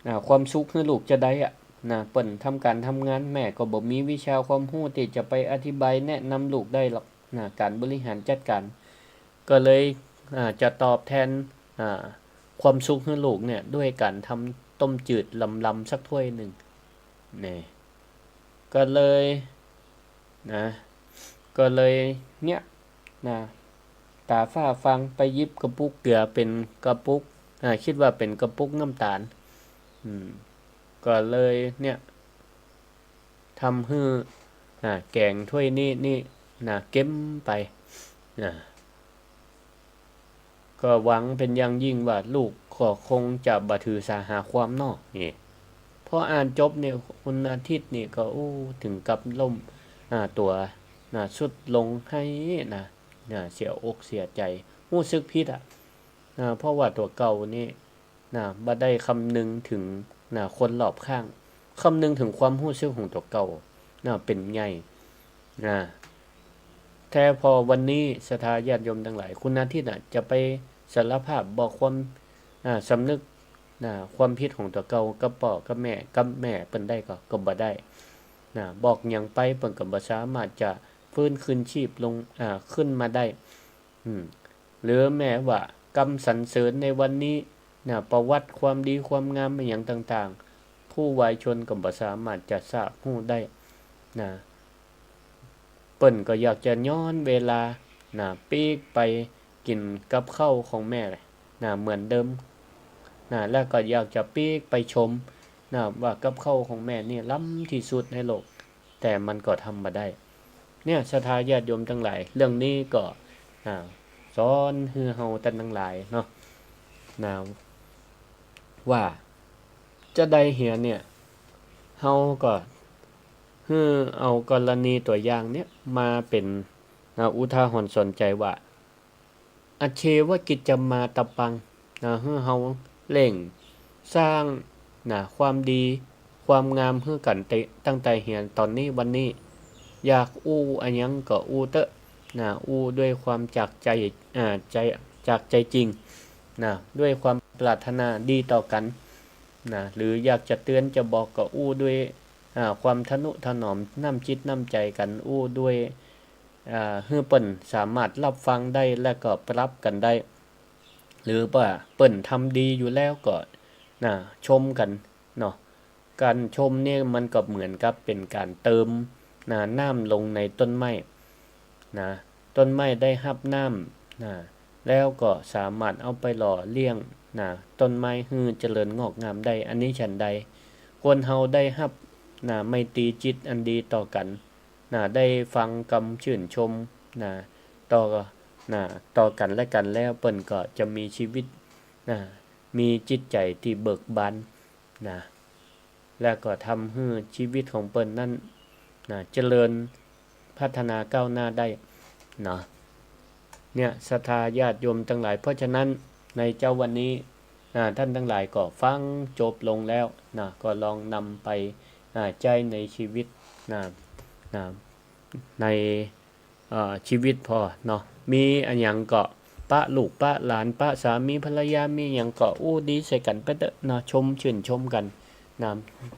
นะ ความสุขหื้อลูกจาใดอะ นะ เปิ้นทำก๋านทำงาน แม่ก็บ่มีวิชาความฮู้ตี้จะไปอธิบายแนะนำลูกได้หรอก นะ ก๋านบริหารจัดก๋าน ก็เลย อ่า จะตอบแตน อ่า ความสุขหื้อลูกเนี่ย ด้วยก๋านทำต้มจืดลำๆ สักถ้วยนึ่ง นี่ ก็เลย นะ ก็เลย เนี่ย นะ ต๋าฟ้าฟังไปหยิบกระปุกเกลือเป๋นกระปุก อ่า กึ๊ดว่าเป๋นกระปุกน้ำต๋าล อืม ก็เลย เนี่ย ทำหื้อ อ่า แก๋งถ้วยนี้ นี่ นะ เก็มไป นะ ก็หวังเป๋นอย่างยิ่งว่าลูกก็คงจะบ่ถือสาหาความเนาะ นี่ พออ่านจบเนี่ย คุณอาทิตย์นี่ก็ โอ้ เถิงกับล้ม อ่า ตั๋ว นะ ทรุดลงไห้นะ นะ เสียอกเสียใจ๋ ฮู้สึกผิดอะ นะ เพราะว่าตั๋วเก่านี่ นะ บ่ได้คำนึงเถิง นะ คนรอบข้าง คำนึงเถิงความฮู้สึกของตั๋วเก่า นะ เป๋นใหญ่ นะ แท้พอวันนี้ศรัทธาญาติโยมตังหลาย คุณอาทิตย์น่ะ จะไปสารภาพบอกความ อ่า สำนึก นะ ความผิดของตั๋วเก่ากับป้อกับแม่ กับแม่เปิ้นได้ก่อ ก็บ่ได้ นะ บอกหยังไปเปิ้นก็บ่สามารถจะฟื้นคืนชีพลง อ่า ขึ้นมาได้ อืม หรือแม้ว่ากำสรรเสริญในวันนี้ นะ ประวัติความดีความงามอะหยังต่างๆ ผู้วายชนก็บ่สามารถจะทราบฮู้ได้ นะ เปิ้นก็อยากจะย้อนเวลา นะ ปิ๊กไปกิ๋นกับข้าวของแม่ นะ เหมือนเดิม นะ แล้วก็อยากจะปิ๊กไปชม นะ ว่ากับข้าวของแม่นี่ล้ำตี้สุดในโลก แต่มันก็ทำบ่ได้ เนี่ย ศรัทธาญาติโยมตังหลาย เรื่องนี้ก็ อ่า สอนหื้อเฮาต้านตังหลายเนาะ นะ ว่าจาใดเหียเนี่ย เฮาก็หื้อเอากรณีตั๋วอย่างเนี่ยมาเป๋น นะ อุทาหรณ์สอนใจ๋ว่า อัจเฉวกิจจมาตะปัง นะ หื้อเฮาเร่งสร้าง นะ ความดี ความงามหื้อกั๋นเต๊อะ ตั้งแต่เหียต๋อนนี้วันนี้ อยากอู้อะหยังก็อู้เต๊อะ นะ อู้ด้วยความจากใจ๋ อ่า ใจ๋ จากใจ๋จริง นะ ด้วยความปรารถนาดีต่อกั๋น นะ หรืออยากจะเตือนจะบอกก็อู้ด้วย อ่า ความทะนุถนอมน้ำจิตน้ำใจ๋กั๋น อู้ด้วย อ่า หื้อเปิ้นสามารถฮับฟังได้ และก็ปรับกั๋นได้ หรือว่าเปิ้นทำดีอยู่แล้วก็ นะ ชมกั๋นเนาะ ก๋านชมเนี่ยมันก็เหมือนกับเป๋นก๋านเติม นะ น้ำลงในต้นไม้ นะ ต้นไม้ได้ฮับน้ำ นะ แล้วก็สามารถเอาไปหล่อเลี้ยง นะ ต้นไม้หื้อเจริญงอกงามได้ อันนี้ฉันใด คนเฮาได้ฮับ นะ ไมตรีจิตอันดีต่อกั๋น นะ ได้ฟังกำชื่นชม นะ ต่อ นะ ต่อกั๋นและกั๋นแล้ว เปิ้นก็จะมีชีวิต นะ มีจิตใจ๋ตี้เบิกบาน นะ และก็ทำหื้อชีวิตของเปิ้นนั้น นะ เจริญพัฒนาก้าวหน้าได้ เนาะ เนี่ย ศรัทธาญาติโยมตังหลาย เพราะฉะนั้นในเจ๊าวันนี้ อ่า ต้านตังหลายก็ฟังจบลงแล้ว นะ ก็ลองนำไป อ่า ใจ๊ในชีวิต นะ นะ ใน เอ่อ ชีวิตพ่อเนาะ มีอะหยังก็ปะลูกปะหลาน ปะสามีภรรยา มีหยังก็อู้ดีใส่กั๋นไปเต๊อะเนาะ ชมชื่นชมกั๋น นะ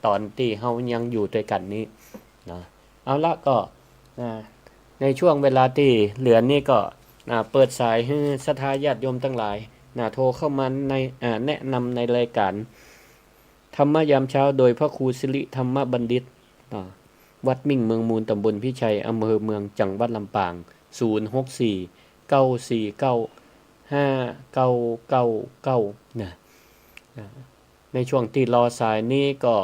ต๋อนตี้เฮายังอยู่ตวยกั๋นนี้ นะ เอาละก็ อ่า ในช่วงเวลาตี้เหลือนี้ก็ อ่า เปิดสายหื้อศรัทธาญาติโยมตังหลาย นะ โทรเข้ามาใน อ่า แนะนำในรายก๋านธรรมะยามเช้า โดยพระครูสิริธรรมบัณฑิต อ่า วัดมิ่งเมืองมูล ตำบลพิชัย อำเภอเมือง จังหวัดลำปาง ศูนย์หกสี่ เก้าสี่เก้า ห้าเก้าเก้าเก้า นะ อ่า ในช่วงตี้รอสายนี้ก็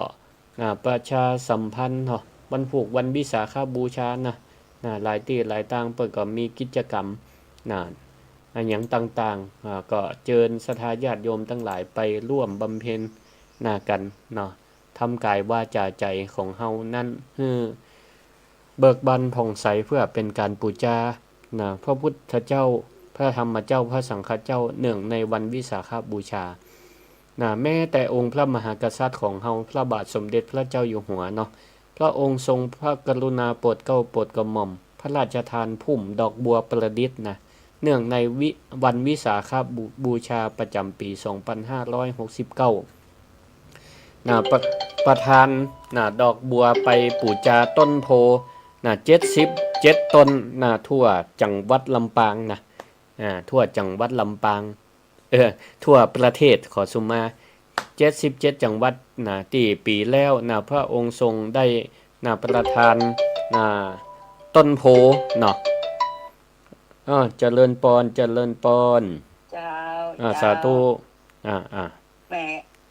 อ่า ประชาสัมพันธ์เนาะ วันพูกวันวิสาขบูชานะ นะ หลายตี้หลายตางเปิ้นก็มีกิจกรรม นะ อะหยังต่างๆ อ่า ก็เจิญศรัทธาญาติโยมตังหลายไปร่วมบำเพ็ญ นะ กั๋นเนาะ ทำก๋ายวาจ๋าใจ๋ของเฮานั้นหื้อเบิกบานผ่องใส เพื่อเป๋นก๋านปู๋จา นะ พระพุทธเจ้า พระธรรมเจ้า พระสังฆเจ้า เนื่องในวันวิสาขบูชา นะ แม้แต่องค์พระมหากษัตริย์ของเฮา พระบาทสมเด็จพระเจ้าอยู่หัวเนาะ พระองค์ทรงพระกรุณาโปรดเกล้าโปรดกระหม่อม พระราชทานพุ่มดอกบัวประดิษฐ์นะ เนื่องในวิ- วันวิสาขบู- บูชาประจ๋ำปี๋ สองปันห้าร้อยหกสิบเก้า นะ ประ- ประทาน นะ ดอกบัวไปปู๋จาต้นโพธิ์ นะ เจ็ดสิบเจ็ดต้น นะ ทั่วจังหวัดลำปางนะ อ่า ทั่วจังหวัดลำปาง เออ ทั่วประเทศ ขอสุมา เจ็ดสิบเจ็ดจังหวัดนะ ตี้ปี๋แล้วนะ พระองค์ทรงได้นะ ประทานนะ ต้นโพธิ์เนาะ อ่า เจริญปอน เจริญปอน เจ้า อ่า เจ้า สาธุ อ่า อ่า แม่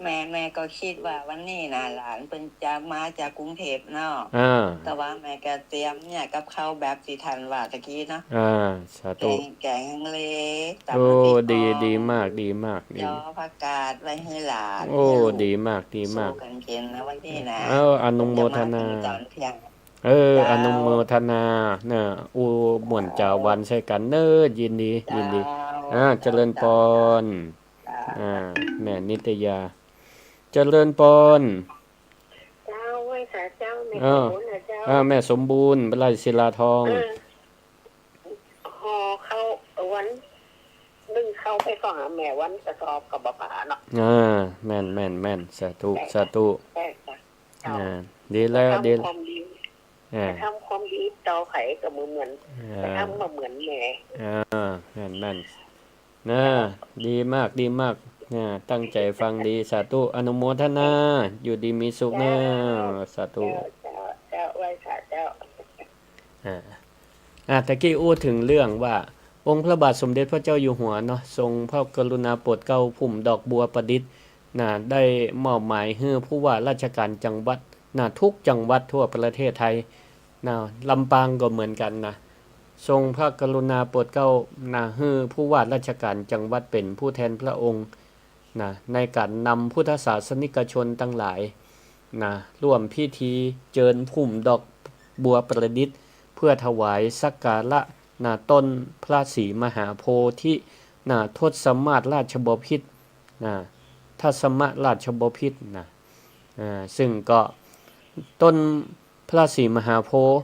แม่ แม่ก็กึ๊ดว่าวันนี้นะ หลานเปิ้นจะมาจากกรุงเทพฯเนาะ อ่า แต่ว่าแม่ก็เตรียมเนี่ยกับข้าวแบบตี้ท่านว่าตะกี้เนาะ อ่า สาธุ แกง แกงฮังเล ตำ โอ้ น้ำพริก ดี อ่อม ดีมาก ดีมาก ดี จ๋อผักกาดไว้หื้อหลาน โอ้ หื้อลูก ดีมาก ดีมาก สู้กั๋นกิ๋นนะวันนี้นะ เออ อนุโมทนา เปิ้นจะมาเถิงต๋อนเตี้ยง เออ เจ้า อนุโมทนานะ อู้ ม่วนจ๋าหวานใส่กั๋นเน่อ ยินดี ยินดี เจ้า อ่า เจริญปอน เจ้า อ่า แม่นิตยา เจริญปอน เจ้า ไหว้สาเจ้า แม่ เออ สมบูรณ์นะเจ้า อ่า แม่สมบูรณ์ ไร่ศิลาทอง เออ ห่อข้าววันนึ่งข้าวไปก็หาแม่วันกระสอบก็บ่ป๋าเนาะ อ่า แม่น แม่น แม่น สาธุ แม่ สาธุ แม่ เจ้า อ่า ดีแล้ว ทำ ดี ความดี อ่า ทำความดีต่อใผก็บ่เหมือน อ่า ทำบ่เหมือนแม่ อ่า แม่น แม่น นะ ดีมาก ดีมาก นะ ตั้งใจ๋ฟังดี สาธุ อนุโมทนา อยู่ดีมีสุขนะ เจ้า สาธุ เจ้า เจ้า เจ้า ไหว้สาเจ้า อ่า อ่า ตะกี้อู้เถิงเรื่องว่า องค์พระบาทสมเด็จพระเจ้าอยู่หัวเนาะ ทรงพระกรุณาโปรดเกล้าพุ่มดอกบัวประดิษฐ์นะ ได้มอบหมายหื้อผู้ว่าราชการจังหวัดนะ ทุกจังหวัดทั่วประเทศไทยนะ ลำปางก็เหมือนกั๋นนะ ทรงพระกรุณาโปรดเกล้านะ หื้อผู้ว่าราชการจังหวัดเป๋นผู้แทนพระองค์นะ ในก๋านนำพุทธศาสนิกชนตังหลายนะ ร่วมพิธีเจิญพุ่มดอกบัวประดิษฐ์ เพื่อถวายสักการะนะ ต้นพระศรีมหาโพธินะ ทศมาศราชบพิตรนะ ทศมราชบพิตรนะ อ่า ซึ่งก็ต้นพระศรีมหาโพธิ์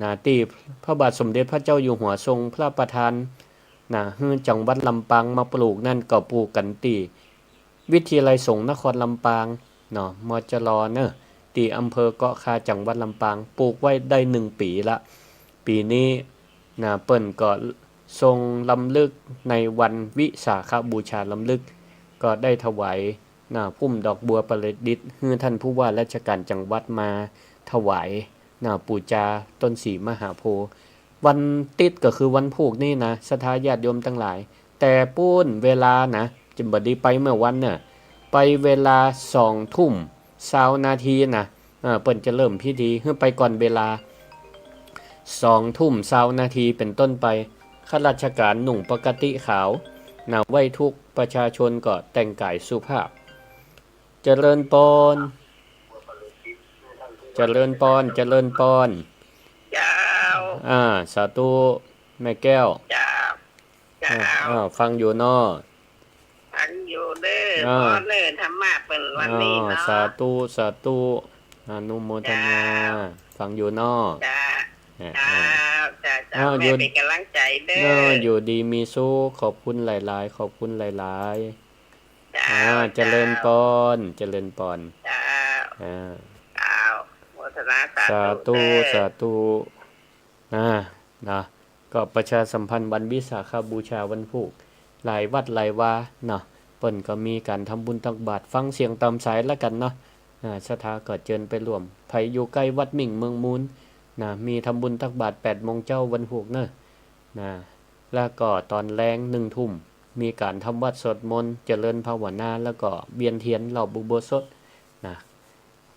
นะ ตี้พระบาทสมเด็จพระเจ้าอยู่หัวทรงพระประทานนะ หื้อจังหวัดลำปางมาปลูกนั้น ก็ปลูกกั๋นตี้วิทยาลัยสงฆ์นครลำปางเนาะ มจล เนาะ ตี้อำเภอเกาะคา จังหวัดลำปาง ปลูกไว้ได้หนึ่งปี๋ละ ปี๋นี้นะ เปิ้นก็ทรงรำลึกในวันวิสาขบูชารำลึก ก็ได้ถวาย นะ พุ่มดอกบัวประดิษฐ์ หื้อท่านผู้ว่าราชการจังหวัดมาถวาย นะ ปู๋จาต้นศรีมหาโพธิ์ วันติ๊ดก็คือวันพูกนี้นะ ศรัทธาญาติโยมตังหลาย แต่ปู๊นเวลานะ จะบ่ดีไปเมื่อวันเน่อ ไปเวลาสองทุ่มซาวนาทีนะ อ่า เปิ้นจะเริ่มพิธี หื้อไปก่อนเวลา สองทุ่มซาวนาทีเป๋นต้นไป ข้าราชการนุ่งปกติขาวนะ ไหว้ทุกข์ ประชาชนก็แต่งก๋ายสุภาพ เจริญปอน เจริญปอน เจริญปอน เจ้า อ่า สาธุ แม่แก้ว เจ้า เจ้า อ่า อ่า ฟังอยู่เนาะ ฟังอยู่เน่อ อ่า ปอเน่อ ธรรมะเปิ้นวันนี้เนาะ อ่า สาธุ สาธุ อนุโมทนา เจ้า ฟังอยู่เนาะ เจ้า อ่า เจ้า อ่า เจ้า เจ้า อ้าว แม่ อยู่ เป๋นก๋ำลังใจ๋เน่อ เนาะ อยู่ดีมีสุข ขอบคุณหลายๆ ขอบคุณหลายๆ เจ้า อ่า เจ้า เจริญปอน เจริญปอน เจ้า อ่า เจ้า โมทนาสาธุ สาธุ เน่อ สาธุ อ่า นะ ก็ประชาสัมพันธ์วันวิสาขบูชาวันพูก หลายวัดหลายวาเนาะ เปิ้นก็มีก๋านทำบุญตักบาตร ฟังเสียงต๋ามสายละกั๋นเนาะ อ่า ศรัทธาก็เจิญไปร่วม ใผอยู่ใก้วัดมิ่งเมืองมูลนะ มีทำบุญตักบาตรแปดโมงเจ๊าวันพูกเนาะ นะ แล้วก็ต๋อนแลงหนึ่งทุ่ม มีก๋านทำวัตรสวดมนต์ เจริญภาวนา แล้วก็เวียนเตียนรอบอุโบสถนะ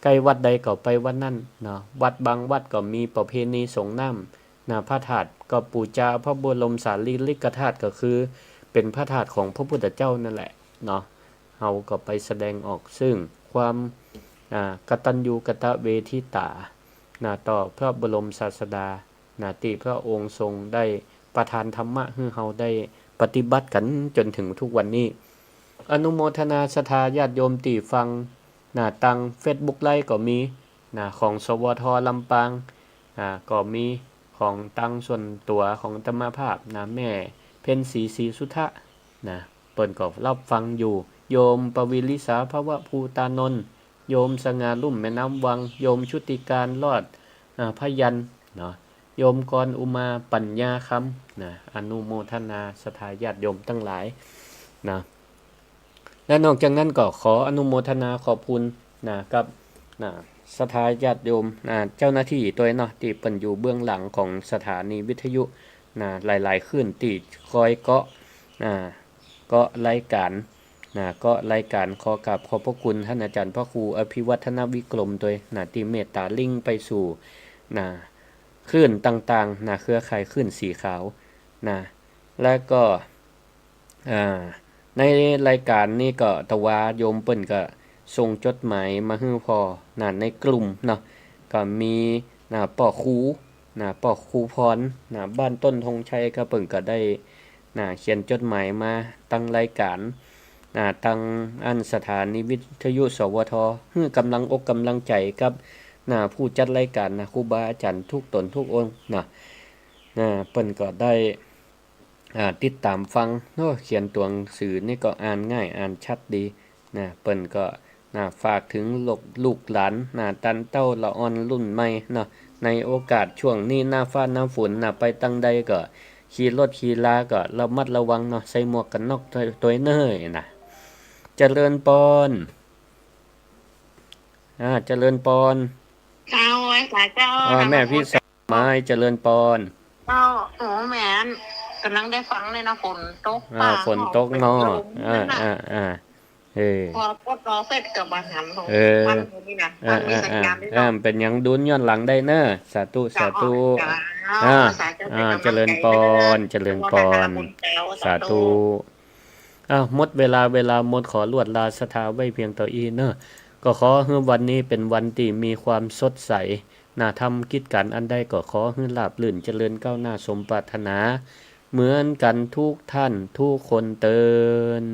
ใก้วัดใดก็ไปวัดนั้นเนาะ วัดบางวัดก็มีประเพณีสรงน้ำนะ พระธาตุก็ปู๋จาพระบรมสารีริกธาตุ ก็คือเป๋นพระธาตุของพระพุทธเจ้านั่นแหละเนาะ เฮาก็ไปแสดงออกซึ่งความ อ่า กตัญญูกตเวทิตานะ ต่อพระบรมศาสดา นะ ตี้พระองค์ทรงได้ประทานธรรมะหื้อเฮาได้ปฏิบัติกั๋นจ๋นเถิงทุกวันนี้ อนุโมทนาศรัทธาญาติโยมตี้ฟังนะ ตางเฟซบุ๊กไลฟ์ก็มีนะ ของ สวท ลำปาง อ่า ก็มี ของตังส่วนตั๋วของอาตมาภาพนะ แม่เพ็ญศรี ศรีสุทธะนะ เปิ้นก็ฮับฟังอยู่ โยมปวิริสาภวภูตานนท์ โยมสง่าลุ่มแม่น้ำวัง โยมชุติการรอด อ่า พยัญชนะเนาะ โยมกรอุมาปัญญาคำนะ อนุโมทนาศรัทธาญาติโยมตังหลายนะ และนอกจากนั้นก็ขออนุโมทนาขอบคุณนะ กับนะ ศรัทธาญาติโยมนะ เจ้าหน้าตี้ตวยเนาะ ตี้เปิ้นอยู่เบื้องหลังของสถานีวิทยุนะ หลายๆ คลื่นตี้คอยเกาะนะ เกาะรายก๋านนะ เกาะรายก๋าน ขอกราบขอบพระคุณต้านอาจ๋ารย์พระครูอภิวัฒนวิกรมตวยนะ ตี้เมตต๋าลิงก์ไปสู่นะ คลื่นต่างๆ นะ เครือข่ายคลื่นสีขาวนะ และก็ อ่า ในรายก๋านนี้ก็ตะวาโยมเปิ้นก็ส่งจดหมายมาหื้อผ่อนะ ในกลุ่มเนาะ ก็มีนะ ป้อครูนะ ป้อครูพรนะ บ้านต้นธงชัย ก็เปิ้นก็ได้นะ เขียนจดหมายมาตังรายก๋านนะ ตังอั้นสถานีวิทยุ สวท หื้อกำลังอกกำลังใจ๋กับนะ ผู้จัดรายก๋านนะ ครูบาอาจ๋ารย์ทุกต๋นทุกองค์นะ นะ เปิ้นก็ได้ อ่า ติดต๋ามฟังเนาะ เขียนตั๋วหนังสือนี่ก็อ่านง่ายอ่านชัดดีนะ เปิ้นก็นะ ฝากเถิงลูก ลูกหลานนะ ตันเต้าละอ่อนรุ่นใหม่เนาะ ในโอกาสช่วงนี้หน้าฟ้าหน้าฝนนะ ไปตังใดก็ขี่รถขี่ลาก็ระมัดระวังเนาะ ใส่หมวกกั๋นน็อกตวย ตวยเน่อนะ เจริญปอน อ่า เจริญปอน เจ้า ไหว้สาเจ้า อ่า แม่พิสมัย เจริญปอน เจ้า โอ้ แม่น ก๋ำลังได้ฟังเลยนะ ฝนตก อ่า ฟ้า ฝนตกเนาะ ฝนตก อ่า อ่า อ่า เออ พอปลดล็อกเสร็จก็มาหันของ เออ บ้านนี้นะ อ่า บ้านมีสัญญาณ อ่า ด้วย อ่า เนาะ เป๋นหยังดูย้อนหลังได้เน่อ สาธุ เจ้า สาธุ เจ้า อ่า สาธุ อ่า เป๋นก๋ำลังใจ๋ เจริญปอน เน่อ เจริญปอน อนุโมทนาบุญเจ้า สาธุ สาธุ อ้าว หมดเวลา เวลาหมด ขอลวดลาศรัทธาไว้เพียงเต้าอี้เน่อ ก็ขอหื้อวันนี้เป๋นวันตี้มีความสดใสนะ ทำกิจก๋านอันใดก็ขอหื้อราบรื่นเจริญก้าวหน้าสมปรารถนา เหมือนกั๋นทุกท่านทุกคนเติน